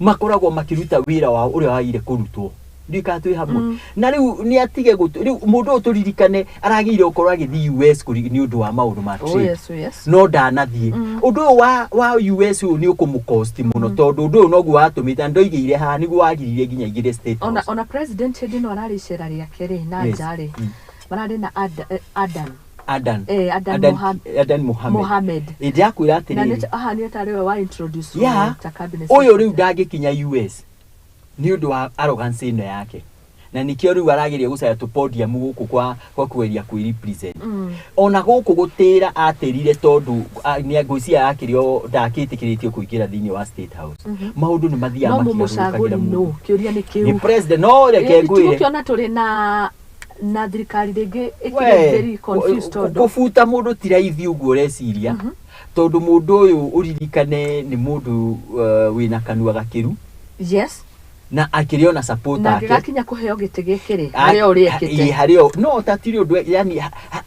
makoragwo makĩruta wĩra wao ũrĩa wagĩrĩire kũrutwo. Ndiũĩ kana twĩ hamwe. Na rĩu nĩ atige gũtũ rĩu mũndũ ũyũ, tũririkane aragĩrĩire gũkorwo agĩthiĩ US nĩ ũndũ wa maũndũ ma Oh, trade. yes, oh, yes. No ndanathiĩ. Ũndũ ũyũ wa US ũyũ nĩ ũkũmũkosti mũno, tondũ ũndũ ũyũ noguo watũmĩte na ndoigĩire haha nĩguo wagiririe nginya aingĩre State Ona House. ona president hĩndĩ ĩno ararĩ icera rĩake rĩ na nja rĩ, mararĩ na Adan. Adan. Adan. Adan, Adan Mohamed. Mohamed. Ĩ, ndĩrakwĩra Na atĩrĩrĩ, nĩ tarĩ we wa introduce ta cabinet ũyũ rĩu secretary. ndangĩkinya US nĩ ũndũ wa arrogance ĩno yake, na nĩkĩo rĩu arageria gũcaria tũ podium gũkũ kwa kũgeria kwĩ represent. Ona gũkũ gũtĩra atĩrire, tondũ nĩ ngwĩciria akĩrĩ o ndakĩtĩkĩrĩtio kũingĩra thĩinĩ wa State House. Maũndũ nĩ mathiaga No mũmũcagũri makĩgarũrũkagĩra nũ? mũno. Kĩũria nĩ Nĩ kĩu. president, no reke ngwĩre. Tũgũkĩona tũrĩ na thirikari rĩngĩ ĩkĩrĩ We, very confused tondũ kũbuta mũndũ ti raithi ũguo ũreciria, tondũ mũndũ ũyũ ũririkane nĩ mũndũ wĩna kanua gakĩru na akĩrĩ ona support na ake. angĩgakinya kũheo gĩtĩ gĩkĩ rĩ, harĩa ũrĩa Ĩ, ekĩte. harĩ o no tatirĩ ũndũ, yani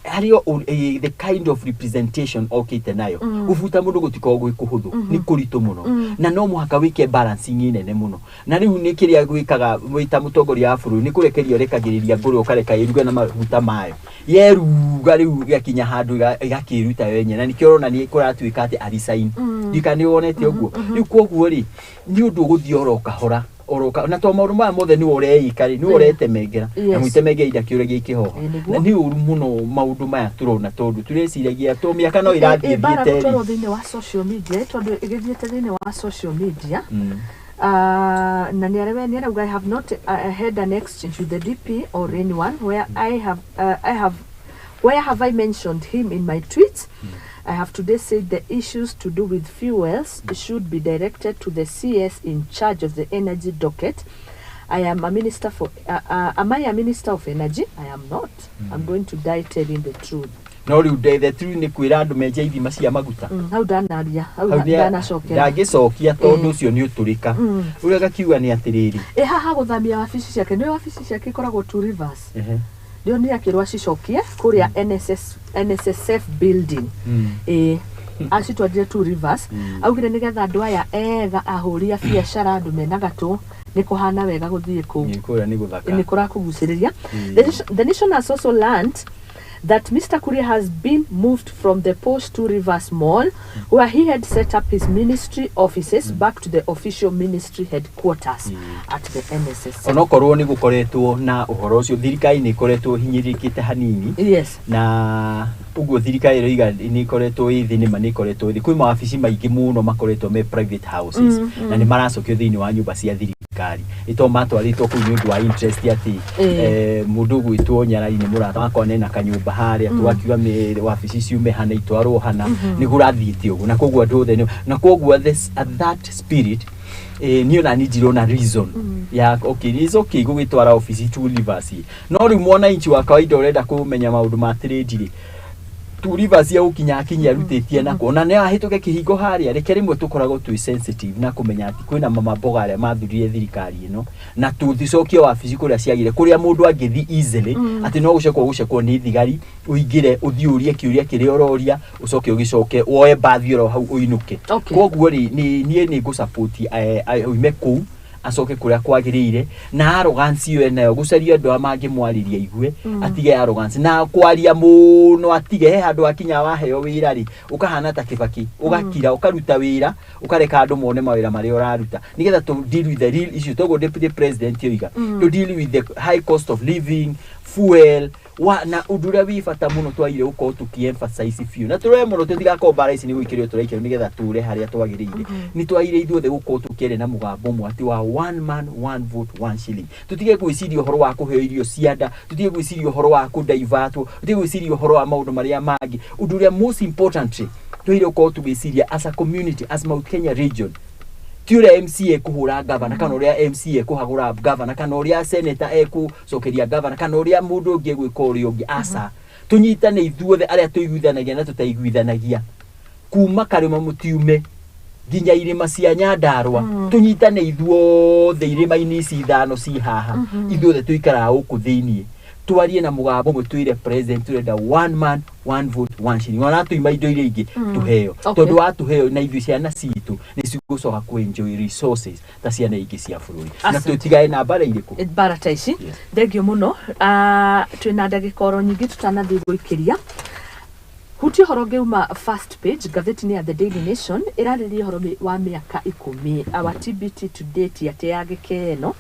harĩ o the kind of representation okĩte nayo. Gũbuta mũndũ gũtikoragwo gwĩ kũhũthũ, nĩ kũritũ mũno, na no mũhaka wĩke balancing nene mũno. Na rĩu nĩ kĩrĩa gwĩkaga wĩ ta mũtongoria wa bũrũri nĩ kũrekeria ũrekagĩrĩria ngũrwe, ũkareka ĩruge na maguta mayo. Yeruga rĩu ĩgakinya handũ ĩgakĩruta yo yenyewe, na nĩkĩo ũrona nĩ kũratuĩka atĩ arisign. Ndika nĩ wonete ũguo rĩu. Koguo rĩ, nĩ ũndũ ũgũthiĩ oro kahora oro na to maũndũ maya mothe nĩwe ũreika rĩ, nĩwe ũretemengera na mwĩtemengera inda kĩũragia ikĩhoha. Ĩ, nĩguo. Na nĩ ũru mũno maũndũ maya tũrona, tondũ tũreciragia to mĩaka no ĩrathiĩ Bara ĩthiĩte gũtwarwo rĩ. thĩinĩ wa social media, tondũ ĩgĩthiĩte thĩinĩ wa social media, na nĩ arauga, "I have not had an exchange with the DP or anyone. Where I have where have I mentioned him in my tweets? I have today said the issues to do with fuels should be directed to the CS in charge of the energy docket. I am a minister for am I a minister of energy? I am not. I'm going to die telling the truth." No rĩu the truth nĩ kwĩra andũ menje ithima cia maguta. Hau ndanaria hau. Hau Ndanacokera. Ndangĩcokia tondũ ũcio nĩ ũtũrĩka. Ũrĩa gakiuga nĩ atĩrĩrĩ, Ĩ, haha gũthamia wabici ciake, nĩ wabici ciake ikoragwo Two Rivers, ndio nĩ akĩrwo acicokie kũrĩa NSS, NSSF building. Ĩ, acitwarire Two Rivers. Augire nĩgetha andũ aya ega ahũri a biacara, andũ mena gatũ, nĩ kũhana wega gũthiĩ kũu. Nĩ kũrĩa nĩ gũthaka. Nĩ kũrakũgucĩrĩria. The nation has also learned that Mr. Kuria has been moved from the Post Two Rivers Mall, where he had set up his ministry offices, back to the official ministry headquarters at the NSS. Onokorwo nĩ gũkoretwo na ũhoro ũcio, thirikari nĩ ĩkoretwo hinyĩrĩrĩkĩte hanini. Na ũguo thirikari ĩroiga nĩ ĩkoretwo ĩ thĩ, nĩma nĩ ĩkoretwo ĩ thĩ. Kwĩ mawabici maingĩ mũno makoretwo me private houses, na nĩ maracokio thĩinĩ wa nyũmba cia thirikari, nĩ tondũ matwarĩtwo kũu nĩ ũndũ wa interest atĩ mũndũ ũgwĩtwo Nyarari nĩ mũrata wakwa, nena kanyũmba harĩa, tũgakiuga wabici ciume hana itwarwo hana. Nĩ kũrathiĩte ũguo, na koguo andũ othe na koguo that spirit, niĩ ona niĩ ndirona reason ya okay, it's okay gũgĩtwara obici Two Rivers. No rĩu mwananchi wa kawaida ũrenda kũmenya maũndũ ma trade rĩ, Two Rivers ya gũkinya akinya arutĩtie nako, ona nĩ ahĩtũke kĩhingo harĩa. Reke rĩmwe tũkoragwo twĩ sensitive na kũmenya atĩ kwĩna mama mboga arĩa mathurire thirikari ĩno, na tũthicokie wabici kũrĩa ciagire, kũrĩa mũndũ angĩthi easily, atĩ no gũcekwo gũcekwo nĩ thigari, ũingĩre ũthiĩ ũrie kĩũria kĩrĩa ũroria, ũcoke ũgĩcoke woe mbathi oro hau ũinũke. Koguo rĩ, niĩ nĩ ngũ oime kũu acoke kũrĩa kwagĩrĩire, na arrogance ĩyo enayo gũcaria andũ arĩa mangĩmwarĩria igue, atige arrogance na kwaria mũno, atige. He handũ akinya waheo wĩra rĩ, ũkahana ta Kĩbaki, ũgakira, ũkaruta wĩra, ũkareka andũ mone mawĩra marĩa ũraruta, nĩgetha to deal with the real issue. Toguo deputy president oiga, to deal with the high cost of living, fuel. Wa na ũndũ ũrĩa wĩ bata mũno twagĩrĩire gũkorwo tũkĩ emphasize biũ na tũrore mũno tũtigakorwo mbara ici nĩ gũikĩrio tũraikĩrio nĩgetha tũre harĩa twagĩrĩire, nĩ twagĩrĩire ithuothe gũkorwo tũkĩaria na mũgambo ũmwe atĩ wa one man, one vote, one shilling. Tũtige gwĩciria ũhoro wa kũheo irio cia nda, tũtige gwĩciria ũhoro wa kũdaivatwo, tũtige gwĩciria ũhoro wa maũndũ marĩa mangĩ. Ũndũ ũrĩa most important twagĩrĩire gũkorwo tũgĩciria as a community, as Mount Kenya region, ti ũrĩa MCA kũhũra gavana kana ũrĩa MCA kũhagũra gavana kana ũrĩa senator ekũcokeria gavana kana ũrĩa mũndũ ũngĩ egwĩka ũrĩa ũngĩ. Aca, tũnyitane ithuothe arĩa tũiguithanagia na tũtaiguithanagia, kuma Karĩma Mũtiume nginya irĩma cia Nyandarua, tũnyitane ithuothe irĩma-inĩ ici ithano ci haha, ithuothe tũikaraga gũkũ thĩiniĩ, twarie na mũgambo ũmwe, twĩre president tũrenda one man, one vote, one shilling, ona tuima indo iria ingĩ tũheo, tondũ watũheo na ithuĩ ciana citũ nĩ cigũcoka kũ enjoy resources ta ciana ingĩ cia bũrũri na Asante. tũtigae na mbara irĩkũ. Mbara ta ici. Yes. Thengio mũno. Twĩna ndagĩka oro nyingĩ tũtanathiĩ gũikĩria hutia ũhoro ũngĩ first page ngathĩti-inĩ ya The Daily Nation, ĩrarĩrĩria ũhoro wa mĩaka 10 our TBT to date atĩ ya gĩkeno,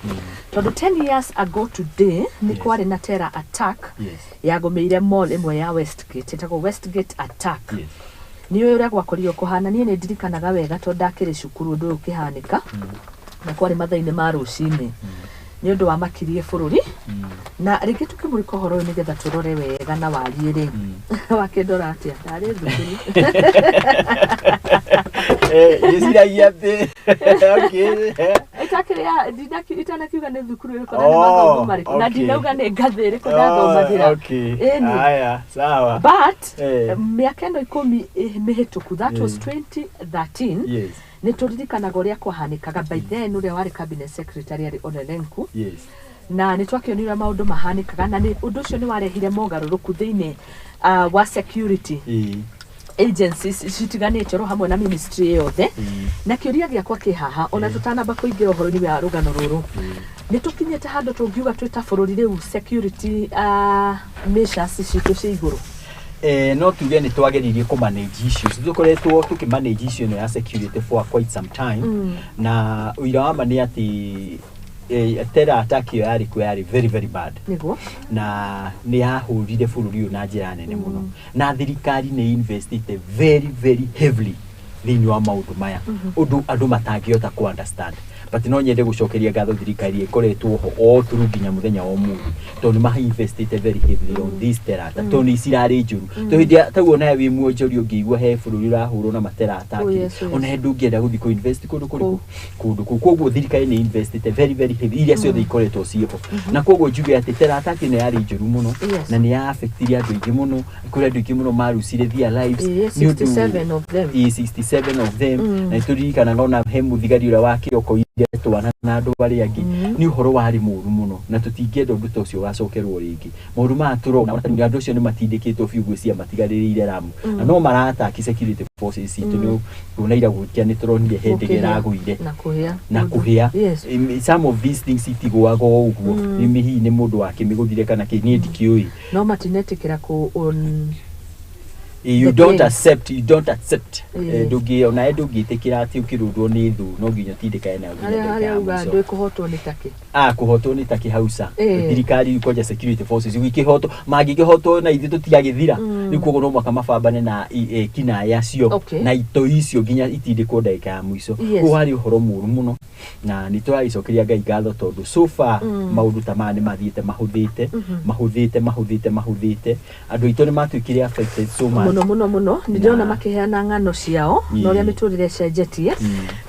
tondũ 10 years ago today nĩ kwarĩ na terror attack yagũmĩire mall ĩmwe ya Westgate, ĩtagwo Westgate attack. Nĩ ũĩ ũrĩa gwakorirwo kũhana? Niĩ nĩ ndirikanaga wega tondũ ndakĩrĩ cukuru ũndũ ũyũ ũkĩhanĩka, na kwarĩ mathaa-inĩ ma rũcinĩ. Nĩ ũndũ wamakirie bũrũri, na rĩngĩ tũkĩmũrĩka ũhoro ũyũ nĩgetha tũrore wega na wariĩ rĩ, wakĩndora atĩa? Ndarĩ thukuru. Ndĩciragia atĩ okay. Itakĩrĩ ya itanakiuga nĩ thukuru ĩrĩkũ na nĩ mathomo marĩkũ na ndinauga nĩ ngathĩ ĩrĩkũ ndathomagĩra. Ĩni. Aya, sawa. But mĩaka ĩno 10 mĩhĩtũku, that was 2013, nĩ tũririkanaga ũrĩa kwahanĩkaga. By then ũrĩa warĩ cabinet secretary arĩ Ole Lenku, na nĩ twakĩonire maũndũ mahanĩkaga, na nĩ ũndũ ũcio nĩ warehire mogarũrũku thĩinĩ wa security agencies citiganĩte oro hamwe na ministry yothe. Na kĩũria gĩakwa kĩ haha, ona tũtanamba kũingĩra ũhoro-inĩ wa rũgano rũrũ, nĩ tũkinyĩte handũ tũngiuga twĩ ta bũrũri rĩu security measures citũ ciĩ igũrũ? No tuge nĩ twageririe kũ manage issues. Tũkoretwo tũkĩ manage issue ĩno ya security for quite some time, na ũira wa ma nĩ atĩ terror attack ĩyo yarĩ kuo yarĩ very very bad, na nĩ yahũrire bũrũri ũyũ na njĩra nene mũno, na thirikari nĩ investite very very heavily thĩinĩ wa maũndũ maya, ũndũ andũ matangĩhota kũ understand. But no nyende gũcokeria ngatho thirikari ĩkoretwo ho all through nginya mũthenya wa ũmũthĩ, tondũ nĩ ma-investite very heavily on this terror attack, tondũ nĩ cirarĩ njũru, tondũ hĩndĩ ĩrĩa tauo nawe wĩ mwonjoria ũngĩigua he bũrũri ũrahũrwo na ma terror attack, ona he ndũngĩenda gũthiĩ kũ invest kũndũ kũrĩkũ, kũndũ kũu. Koguo thirikari nĩ investite very very heavy iria ciothe ikoretwo ciĩho, na koguo njuge atĩ terror attack ĩno yarĩ njũru mũno, na nĩ ya affectire andũ aingĩ mũno. Kũrĩ andũ aingĩ mũno marucire their lives. Nĩ ũndũ- 67 of them. Ĩĩ, 67 of them. Na nĩtũririkanaga ona he mũthigari ũrĩa wakĩokoire twana na andũ arĩa angĩ. Nĩ ũhoro warĩ mũru mũno, na tũtingĩenda ũndũ ta ũcio ũgacokerwo rĩngĩ. Maũndũ maya tũrona, andũ acio nĩ matindĩkĩtwo biũ gwĩcia matigarĩrĩire ramu, na no marataki security forces citũ. Nĩ kuona ira gũkia nĩ tũronire he ndege Gũkĩhĩa. ĩragũire na kũhĩa. Na kũhĩa. Some of these things itigũaga o ũguo. Nĩ hihi nĩ mũndũ wakĩmĩgũthire kana kĩ, niĩ ndikĩũĩ. No matinetĩkĩra kũ on You the don't blame. accept, you don't accept. Yes. Ndũngĩ onawe ndũngĩtĩkĩra atĩ ũkĩrũndwo nĩ thũ no nginya ũtindĩkane nayo nginya arĩa ndagĩka arĩa ya uga mũico. andũ ĩkũhotwo nĩ takĩ. Ah, kũhotwo nĩ takĩ hausa. Thirikari rĩu kwanja security forces ikĩhotwo, mangĩkĩhotwo na ithuĩ tũtigagĩthira. Rĩu koguo no mũhaka mabambane na kinaya acio na itoi icio nginya itindĩkwo ndagĩka ya mũico. Koguo harĩ ũhoro mũru mũno, na nĩ tũragĩcokeria Ngai ngatho tondũ so far maũndũ ta maya nĩ mathiĩte mahũthĩte, mahũthĩte, mahũthĩte, mahũthĩte. Andũ aitũ nĩ matuĩkire affected so much. Mũno mũno mũno, nĩ ndĩrona makĩheana ng'ano ciao na ũrĩa mĩtũrĩre ĩcenjetie.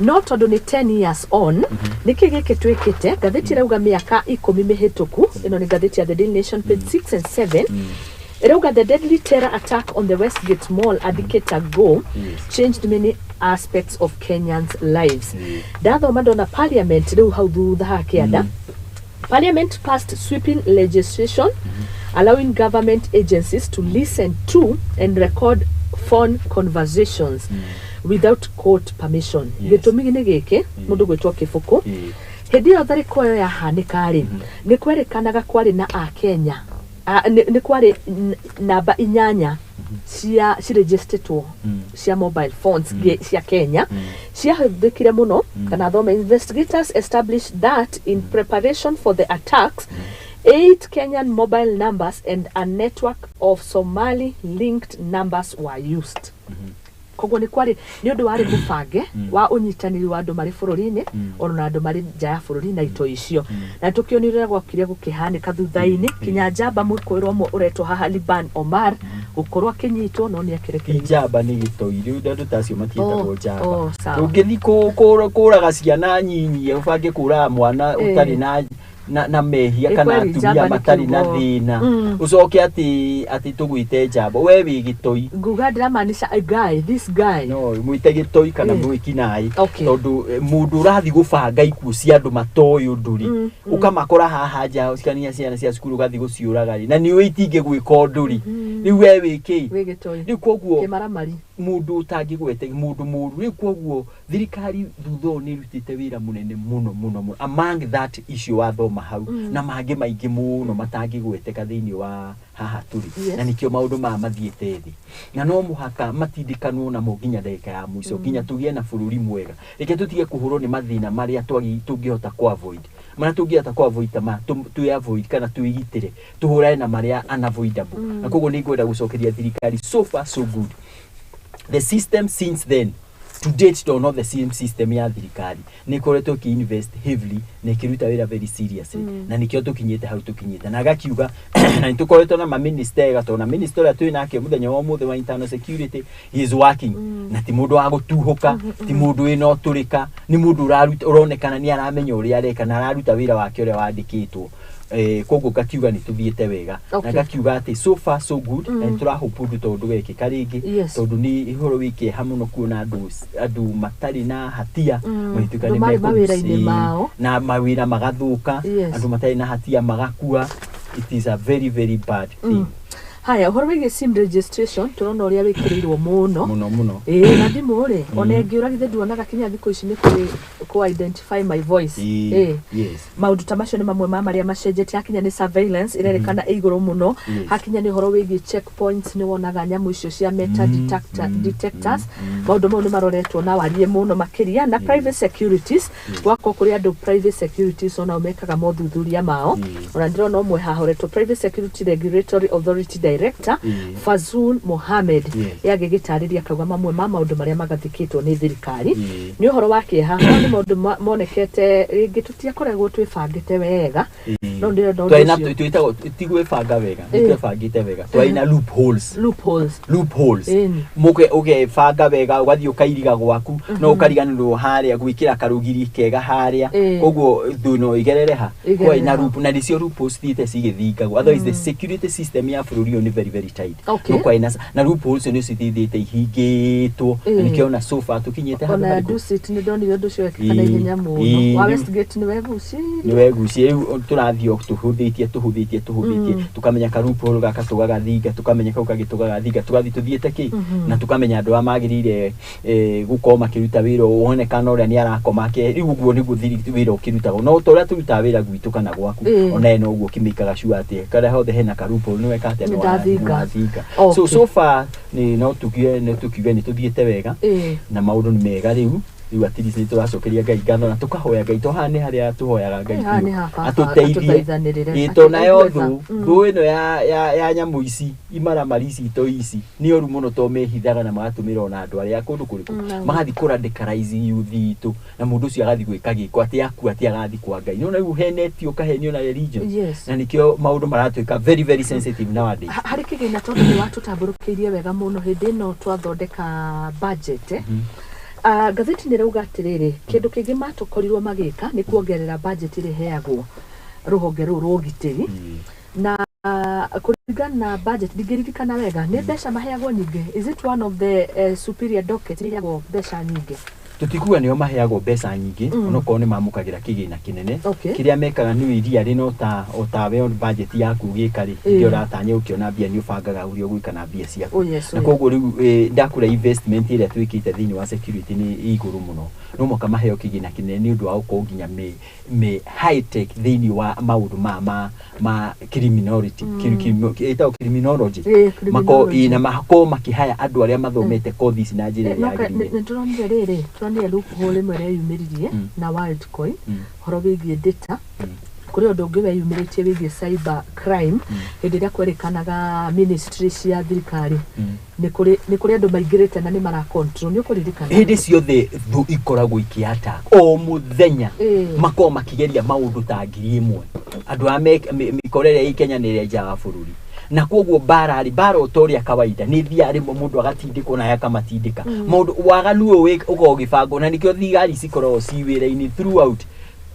No tondũ nĩ 10 years on, nĩkĩ gĩkĩ twĩkĩte? Ngathĩti ĩrauga mĩaka 10 mĩhĩtũku, ĩno nĩ ngathĩti ya The Daily Nation, page 6 and 7, ĩrauga the deadly terror attack on the Westgate Mall a decade ago changed many aspects of Kenyans' lives. Ndathoma ndona parliament rĩu hau thutha hakĩanda, Parliament passed sweeping legislation allowing government agencies to listen to and record phone conversations without court permission. Gĩtũmi nĩ gĩkĩ, mũndũ gwĩtwo Kĩbũkũ, hĩndĩ ĩyo tharĩko ĩyo yahanĩka rĩ, nĩ kwerĩkanaga kwarĩ na akenya nĩ kwarĩ namba inyanya cia cirejistĩtwo cia mobile phones cia Kenya ciahũthĩkire mũno. Kana thome, investigators established that in preparation for the attacks, 8 Kenyan mobile numbers and a network of Somali linked numbers were used. Koguo nĩ kwarĩ nĩ ũndũ warĩ mũbange wa ũnyitanĩri wa andũ marĩ bũrũri-inĩ ona andũ marĩ nja ya bũrũri na itoi icio. Na tũkĩonire ũrĩa gwokire gũkĩhanĩka thutha-inĩ kinya njamba mwĩkũĩrwo ũmwe ũretwo haha Liban Omar gũkorwo akĩnyitwo no nĩ akĩrekereirio. Njamba nĩ gĩtoi rĩu andũ ta acio matiĩtagwo Oh, njamba. oh, sawa. Ũngĩthiĩ kũraga ciana nyinyi ũbange kũraga mwana ũtarĩ na mehia Ĩ kana kweli, atumia njamba nĩ matarĩ na kiugo. thĩna ũcoke atĩ tũgwĩte njamba we wĩ gĩtoi. Nguga ndĩramaanisha a guy, this guy. No mwĩte gĩtoi kana mwĩkinaĩ tondũ mũndũ ũrathiĩ gũbanga ikuũ cia andũ matoĩ ũndũ rĩ, ũkamakora haha nja cikania ciana cia cukuru ũgathiĩ gũciũraga rĩ, na nĩ ũĩ itingĩgwĩka ũndũ rĩ, rĩu we wĩ kĩ? Wĩ gĩtoi. Rĩu koguo kĩmaramari. Mũndũ ũtangĩgwete mũndũ mũru. Rĩu koguo thirikari thutha ũyũ nĩ ĩrutĩte wĩra mũnene mũno mũno mũno among that issue wathoma hau na mangĩ maingĩ mũno matangĩgweteka thĩinĩ wa haha tũrĩ. Na nĩkĩo maũndũ maya mathiĩte thĩ na no mũhaka matindĩkanwo namo nginya ndagĩka ya mũico, nginya tũgĩe na bũrũri mwega. Reke tũtige kũhũrwo nĩ mathĩna marĩa tũngĩhota kũ avoid, marĩa tũngĩhota kũ avoid ta maya twĩ avoid kana twĩgitĩre tũhũrane na marĩa unavoidable. Na koguo nĩ ngwenda gũcokeria thirikari, so far so good. The system since then to date to not the same system ya thirikari nä ĩkoretwo ĩkĩ invest heavily na ĩkĩruta wĩra very seriously, na nĩkĩo tũkinyĩte hau tũkinyĩte. Na agakiuga na nĩ tũkoretwo na maminista ega, tondũ na minister ũrĩa twĩ nake mũthenya wa ũmũthĩ wa internal security, he is working, na ti mũndũ wa gũtuhũka, ti mũndũ wĩna ũtũrĩka, nĩ mũndũ ũraruta ũronekana nĩ aramenya ũrĩa areka na araruta wĩra wake ũrĩa wandĩkĩtwo. Koguo ngakiuga nĩ tũthiĩte wega na ngakiuga atĩ so far so good, na nĩ tũrahope ũndũ tondũ ndũgekĩka rĩngĩ, tondũ nĩ ũhoro wĩ kĩeha mũno kuona andũ matarĩ na hatia magĩtuĩka Andũ nĩ marĩ mawĩra-inĩ mao. Na mawĩra magathũka, andũ matarĩ na hatia magakua. It is a very very bad thing. Haya, ũhoro wĩgiĩ SIM registration tũrona ũrĩa wĩkĩrĩirwo mũno. Mũno mũno. Ĩĩ, na thimũ rĩ, ona ĩngĩũra githĩ nduonaga kinya thikũ ici nĩ kũrĩ kũ identify my voice? Ĩĩ. Maũndũ ta macio nĩ mamwe ma marĩa macenjetie. Hakinya nĩ surveillance ĩrerĩkana ĩ igũrũ mũno. Hakinya nĩ ũhoro wĩgiĩ checkpoints, nĩ wonaga nyamũ icio cia metal detectors. Maũndũ mau nĩ maroretwo na wariĩ mũno makĩria. Na private securities, gwakorwo kũrĩ andũ private securities onao mekaga mothuthuria mao. Ona ndĩrona ũmwe haha ũretwo Private Security Regulatory Authority Director Fazul Mohamed, yagĩgĩtarĩria akauga mamwe ma maũndũ marĩa magathĩkĩtwo nĩ thirikari. Nĩ ũhoro wa kĩeha, maya nĩ maũndũ monekete rĩngĩ tũtiakoragwo twĩbangĩte wega, no ndĩrenda ũndũ Twarĩ na ũcio. Twĩtagwo ti gwĩbanga wega, nĩ twebangĩte wega, twarĩ na loopholes. Loopholes. Loopholes. Mũke ũgebanga wega ũgathiĩ ũkairiga gwaku no ũkariganĩrwo harĩa gwĩkĩra karũgiri kega harĩa. Koguo thũ no igerere ha. Ĩgerere Kwarĩ na ha. loop, na nĩcio loopholes thiĩte cigĩthingagwo, otherwise the security system ya bũrũri ũyũ nĩ very very tight. No kwarĩ na loopholes nĩ cithithĩte ihingĩtwo na nĩkĩo ona so far tũkinyĩte handũ Ona harĩkũ. Dusit nĩ ndonire ũndũ ũcio wekĩka na ihenya mũno. Wa Westgate nĩ wegucirie. Nĩ wegucie. Rĩu tũrathiĩ o tũhũthĩtie tũhũthĩtie tũhũthĩtie, tũkamenya ka loophole gaka tũgagathinga, tũkamenya kau kangĩ tũgagathinga, tũgathiĩ tũthiĩte kĩ na tũkamenya andũ arĩa magĩrĩire gũkorwo makĩruta wĩra ũyũ wonekana ũrĩa nĩ arakoma ke rĩu ũguo nĩguo wĩra ũkĩrutagwo, no ta ũrĩa tũrutaga wĩra gwitũ kana gwaku, ona ye noguo ũkĩmĩkaga sure atĩ karĩa hothe hena ka loophole nĩ weka atĩa? Nĩ ndathinga. Nĩ wathinga. So so far nĩ no tukiuge nĩ tũthiĩte wega na maũndũ nĩ mega. Rĩu at least nĩ tũracokeria Ngai ngatho na tũkahoya Ngai to haha nĩ harĩa tũhoyaga Ngai Haha biũ nĩ ha baba, atũteithie. atũthaithanĩrĩre. Ĩĩ, to nayo Atũigue tha. thũ thũ ĩno ya nyamũ ici imaramari ici itoi ici nĩ oru mũno to mehithaga na magatũmĩra ona andũ arĩa kũndũ kũrĩkũ magathiĩ kũ radicalize youth itũ na mũndũ ũcio agathiĩ gwĩka gĩko atĩ akua atĩ agathiĩ kwa Ngai nĩwona rĩu henetio ũkahenio na religion. Na nĩkĩo maũndũ maratuĩka very very sensitive nowadays. Harĩ kĩgĩna, tondũ nĩ watũtambũrũkĩirie wega mũno hĩndĩ ĩno twathondeka budget, eh? Ngathĩti nĩ rauga atĩrĩrĩ, kĩndũ kĩngĩ matũkorirwo magĩka nĩ kuongerera budget ĩrĩa ĩheagwo rũhonge rũu rwa ũgitĩri, na kũringana na budget ndingĩririkana wega nĩ mbeca maheagwo nyingĩ. Is it one of the superior docket iheagwo mbeca nyingĩ? Tũtikuga nĩo maheagwo mbeca nyingĩ, onokorwo nĩ mamũkagĩra kĩgĩna kĩnene. Kĩrĩa mekaga nĩ iria rĩ no ta o tawe on budget yaku ũgĩka rĩ, hĩndĩ ĩyo ũratanya ũkĩona mbia nĩ ũbangaga ũrĩa ũgwĩka na mbia ciaku. Na koguo rĩu ndakũra investment ĩrĩa twĩkĩte thĩinĩ wa security nĩ ĩ igũrũ mũno. No mũhaka maheo kĩgĩna kĩnene nĩ ũndũ wa gũkorwo nginya me high tech thĩinĩ wa maũndũ ma criminology, ĩtagwo criminology. Ĩ, Mako criminology. Na makorwo makĩhaya andũ arĩa mathomete kothi ici na njĩra ĩrĩa No, yagĩrĩire. nĩ tũronire rĩrĩ, tũronire loophole ĩmwe ĩreyumĩririe na Worldcoin, ũhoro wĩgiĩ data. Kũrĩ ũndũ ũngĩ weyumĩrĩtie wĩgiĩ cyber crime, hĩndĩ ĩrĩa kwerĩkanaga ministry cia thirikari nĩ kũrĩ andũ maingĩrĩte na nĩ mara control, nĩ ũkũririkana? Hĩndĩ ciothe thũ ikoragwo ikĩ-attack o mũthenya. Makoragwo makĩgeria maũndũ ta 1000, andũ a mĩkora ĩrĩa ĩ Kenya nĩ ĩrĩa nja wa bũrũri, na koguo mbara rĩ, mbara o ta ũrĩa kawaida nĩ thiaga rĩmwe mũndũ agatindĩkwo naye akamatindĩka maũndũ waganu ũyũ ũkoragwo ũgĩbangwo, na nĩkĩo thigari cikoragwo ci wĩra-inĩ throughout.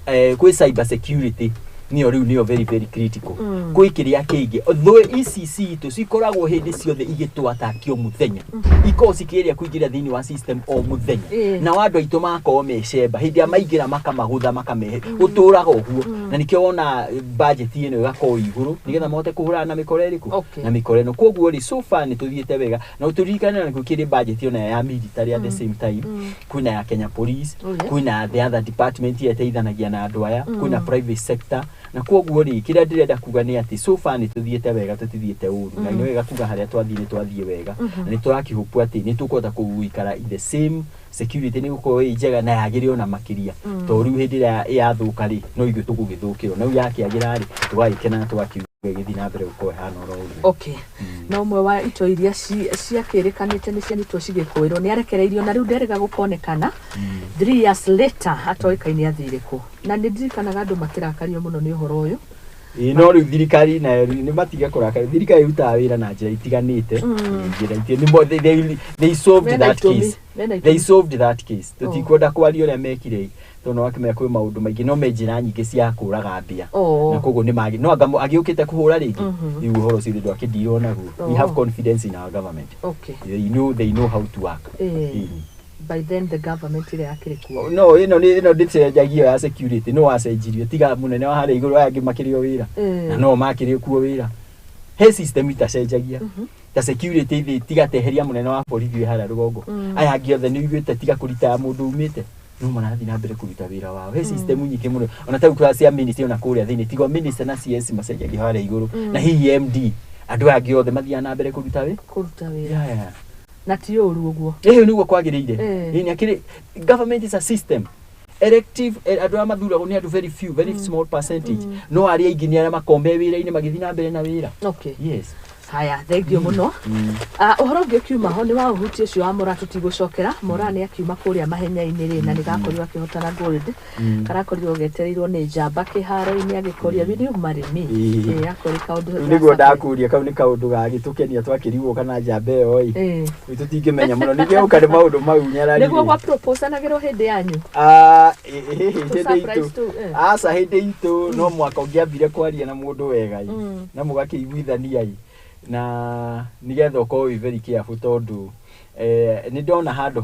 Kwĩ cyber security, nĩyo rĩu nĩyo very very critical. Kwĩ kĩrĩa kĩngĩ, thũ ici citũ cikoragwo hĩndĩ ciothe igĩtũ-attack o mũthenya, ikoragwo cikĩgeria kũingĩra thĩinĩ wa system o mũthenya. Nao andũ aitũ magakorwo mecemba hĩndĩ ĩrĩa maingĩra makamagũtha makamehe gũtũraga ũguo, na nĩkĩo wona budget ĩno ĩgakorwo igũrũ nĩgetha mahote kũhũrana na mĩkora ĩrĩkũ na mĩkora ĩno. Koguo rĩ, so far nĩ tũthiĩte wega, na tũririkane na gũkĩrĩ budget ona ya military at the same time, kwĩna ya Kenya Police, kwĩna the other department ĩrĩa ĩteithanagia na andũ aya, kwĩna private sector. Na koguo rĩ, kĩrĩa ndĩrenda kuga nĩ atĩ so far nĩ tũthiĩte wega, tũtithiĩte ũru, na nĩ wega kuga harĩa twathiĩ nĩ twathiĩ wega, na nĩ tũrakĩhope atĩ nĩ tũkũhota gũikara in the same security, nĩ gũkorwo ĩ njega na yagĩrĩre ona makĩria, tondũ rĩu hĩndĩ ĩrĩa yathũka rĩ, no ithuĩ tũgũgĩthũkĩrwo, na rĩu yakĩagĩra rĩ, tũgagĩkena na tũgakiuga ĩgĩthiĩ na mbere gũkorwo ĩhana oro ũguo. Okay, na ũmwe wa ito iria ciakĩrĩkanĩte nĩ cianyitwo cigĩkũĩrwo nĩ arekereirio, na rĩu nderĩga gũkonekana 3 years later, atoĩkaine athire kũ, na nĩ ndirikanaga andũ makĩrakario mũno nĩ ũhoro ũyũ. Ĩĩ, no rĩu thirikari nayo rĩu nĩ matige kũrakara, thirikari ĩrutaga wĩra na njĩra itiganĩte. Njĩra they solved Mena that itũmi, case. Mena They itũmi. solved that case. Tũtikwenda kwaria ũrĩa mekire, tondũ no wakĩmenya kwĩ maũndũ maingĩ, no me njĩra nyingĩ cia kũraga mbia, na koguo nĩ magi no anga agĩũkĩte kũhũra rĩngĩ. Rĩu ũhoro ũcio ndwakĩndirwo naguo. We have confidence in our government. They know how to work. Ĩĩ. By then the government ĩrĩa yakĩrĩ kuo? No ĩno nĩ ĩno ndĩcenjagia ya security, no wacenjirio tiga mũnene wa harĩa igũrũ, aya angĩ makĩrĩ o wĩra, na no makĩrĩ kuo wĩra. He system itacenjagia ta security thĩ, tiga teheria mũnene wa borithi wĩ harĩa rũgongo, aya angĩ othe nĩ iguĩte tiga kũrita mũndũ umĩte, no marathiĩ na mbere kũruta wĩra wao. He system nyingĩ mũno, ona ta rĩu cia ministry, ona kũrĩa thĩinĩ tiga minister na CS macenjagia harĩa igũrũ, na hihi MD, andũ aya angĩ othe mathiaga na mbere kũruta wĩ Kũruta wĩra. Yeah. Na ti ũru ũguo. Ĩyo nĩguo kwagĩrĩire. Eh. Ĩĩ, nĩ akĩrĩ government is a system elective, andũ arĩa mathuragwo nĩ andũ very few, very small percentage, no arĩa aingĩ nĩ arĩa makoragwo me wĩra-inĩ magĩthiĩ na mbere na wĩra. Yes. Haya, thengio mũno. Ah, ũhoro ũngĩ ũkiuma ho nĩ wa ũhuti ũcio wa Mora, tũtigũcokera. Mora nĩ akiuma kũrĩa mahenya-inĩ rĩ, na nĩ gakorirwo akĩhotana gold, karakorirwo getereirwo nĩ njamba kĩharo-inĩ, agĩkoria, "Will you marry me?" Ĩĩ. Ĩĩ, akorĩ kaũndũ. Rĩu nĩguo ndakũria, kau nĩ kaũndũ gagĩtũkenia twakĩrigwo kana njamba ĩyo ĩ, rĩu tũtingĩmenya mũno ningĩ ũka nĩ maũndũ mau nyarari. Nĩguo gwa proposanagĩrwo hĩndĩ yanyu? Ah, ĩ, Tũ hĩndĩ surprise itũ tu, eh. aca, hĩndĩ itũ no mwaka ũngĩambire kwaria na mũndũ wega ĩ, na mũgakĩiguithania ĩ, na nĩgetha ũkorwo wĩ very careful, tondũ nĩ ndona handũ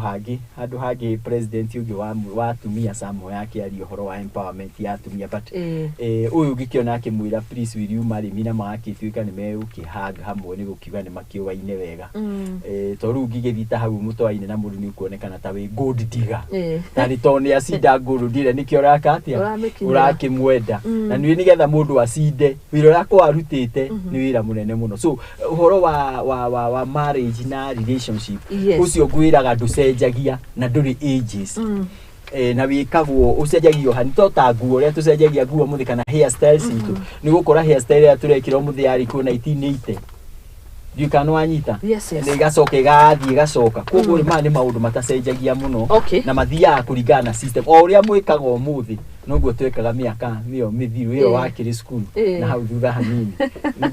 hangĩ president ũngĩ wa atumia somewhere akĩaria ũhoro wa empowerment ya atumia, but ũyũ ngĩkĩona akĩmwĩra, "Please, will you marry me?" na magakĩtuĩka nĩ megũkĩhang hamwe, nĩ gũkiuga nĩ makĩũaine wega. To rĩu ngĩgĩthiĩ ta hau mũtwaine na mũndũ nĩ ũkuonekana ta wĩ gold digger, na nĩ tondũ nĩ acinda gold ĩrĩa, nĩkĩo ũraka atĩa? Ũramĩkinyĩra. Ũrakĩmwenda. Na nĩ nĩgetha mũndũ acinde wĩra ũrĩa akorwo arutĩte nĩ wĩra mũnene mũno. So ũhoro wa marriage na relationship, ũcio ngwĩraga ndũcenjagia na ndũrĩ ages. Na wĩkagwo ũcenjagio hani to ta nguo ũrĩa tũcenjagia nguo mũthĩ kana hairstyle citũ, nĩ gũkora hairstyle ĩrĩa tũrekĩra ũmũthĩ yarĩ kuo 1980, ndiũĩ kana nĩ wanyita. Yes. Nĩ ĩgacoka ĩgathiĩ ĩgacoka, koguo maya nĩ maũndũ matacenjagia mũno, na mathiaga kũringana na system, o ũrĩa mwĩkaga ũmũthĩ noguo twekaga mĩaka mĩo mĩthiru ĩyo wakĩrĩ cukuru na hau thutha hanini.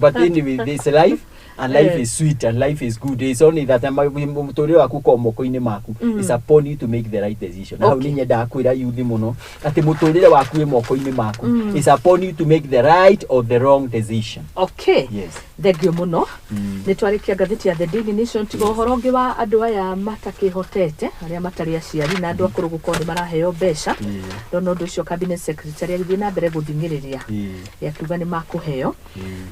But anyway, this life and life is sweet and life is good. It's only that mũtũrĩre waku ũkoragwo moko-inĩ maku. It's upon you to make the right decision. Na hau nĩ nyendaga kwĩra youth mũno atĩ mũtũrĩre waku wĩ moko-inĩ maku. It's upon you to make the right or the wrong decision. Yes. Thengio mũno. Nĩ twarĩkia ngathĩti ya The Daily Nation, tiga ũhoro ũngĩ wa andũ aya matakĩhotete, arĩa matarĩ aciari na andũ akũrũ gũkorwo nĩ maraheo mbeca. Ndona ũndũ ũcio cabinet secretary agĩthiĩ na mbere gũthing'ĩrĩria, akiuga nĩ makũheo.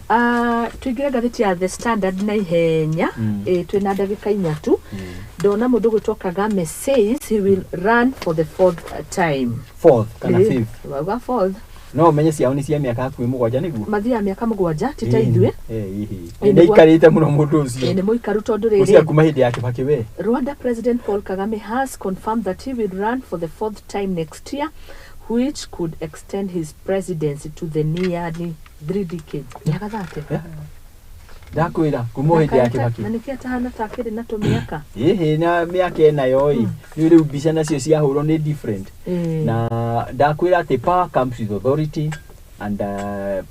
Ah, tũingĩre ngathĩti ya The Standard na ihenya. Ĩ, twĩna ndagĩka 4 tu. Ndona mũndũ gwĩtwo Kagame says he will run for the fourth time. Fourth kana fifth? Wauga fourth. No ũmenye ciao nĩ cia mĩaka hakuhĩ 7 nĩguo. Mathiaga mĩaka 7, ti ta ithuĩ. Nĩ aikarĩte mũno mũndũ ũcio. Nĩ mũikaru tondũ ũcio rĩrĩ kuma hĩndĩ ya Kibaki we. Rwanda President Paul Kagame has confirmed that he will run for the fourth time next year. which could extend his presidency to the nearly 3 decades. Mĩaka 30. Ndakwĩra kuma hĩndĩ ya Kibaki. Na nĩkĩ atahana ta akĩrĩ na tũmĩaka? Ĩhĩ, na mĩaka ĩnayo ĩ, rĩu mbica nacio ciahũrwo nĩ different. Na ndakwĩra atĩ power comes with authority and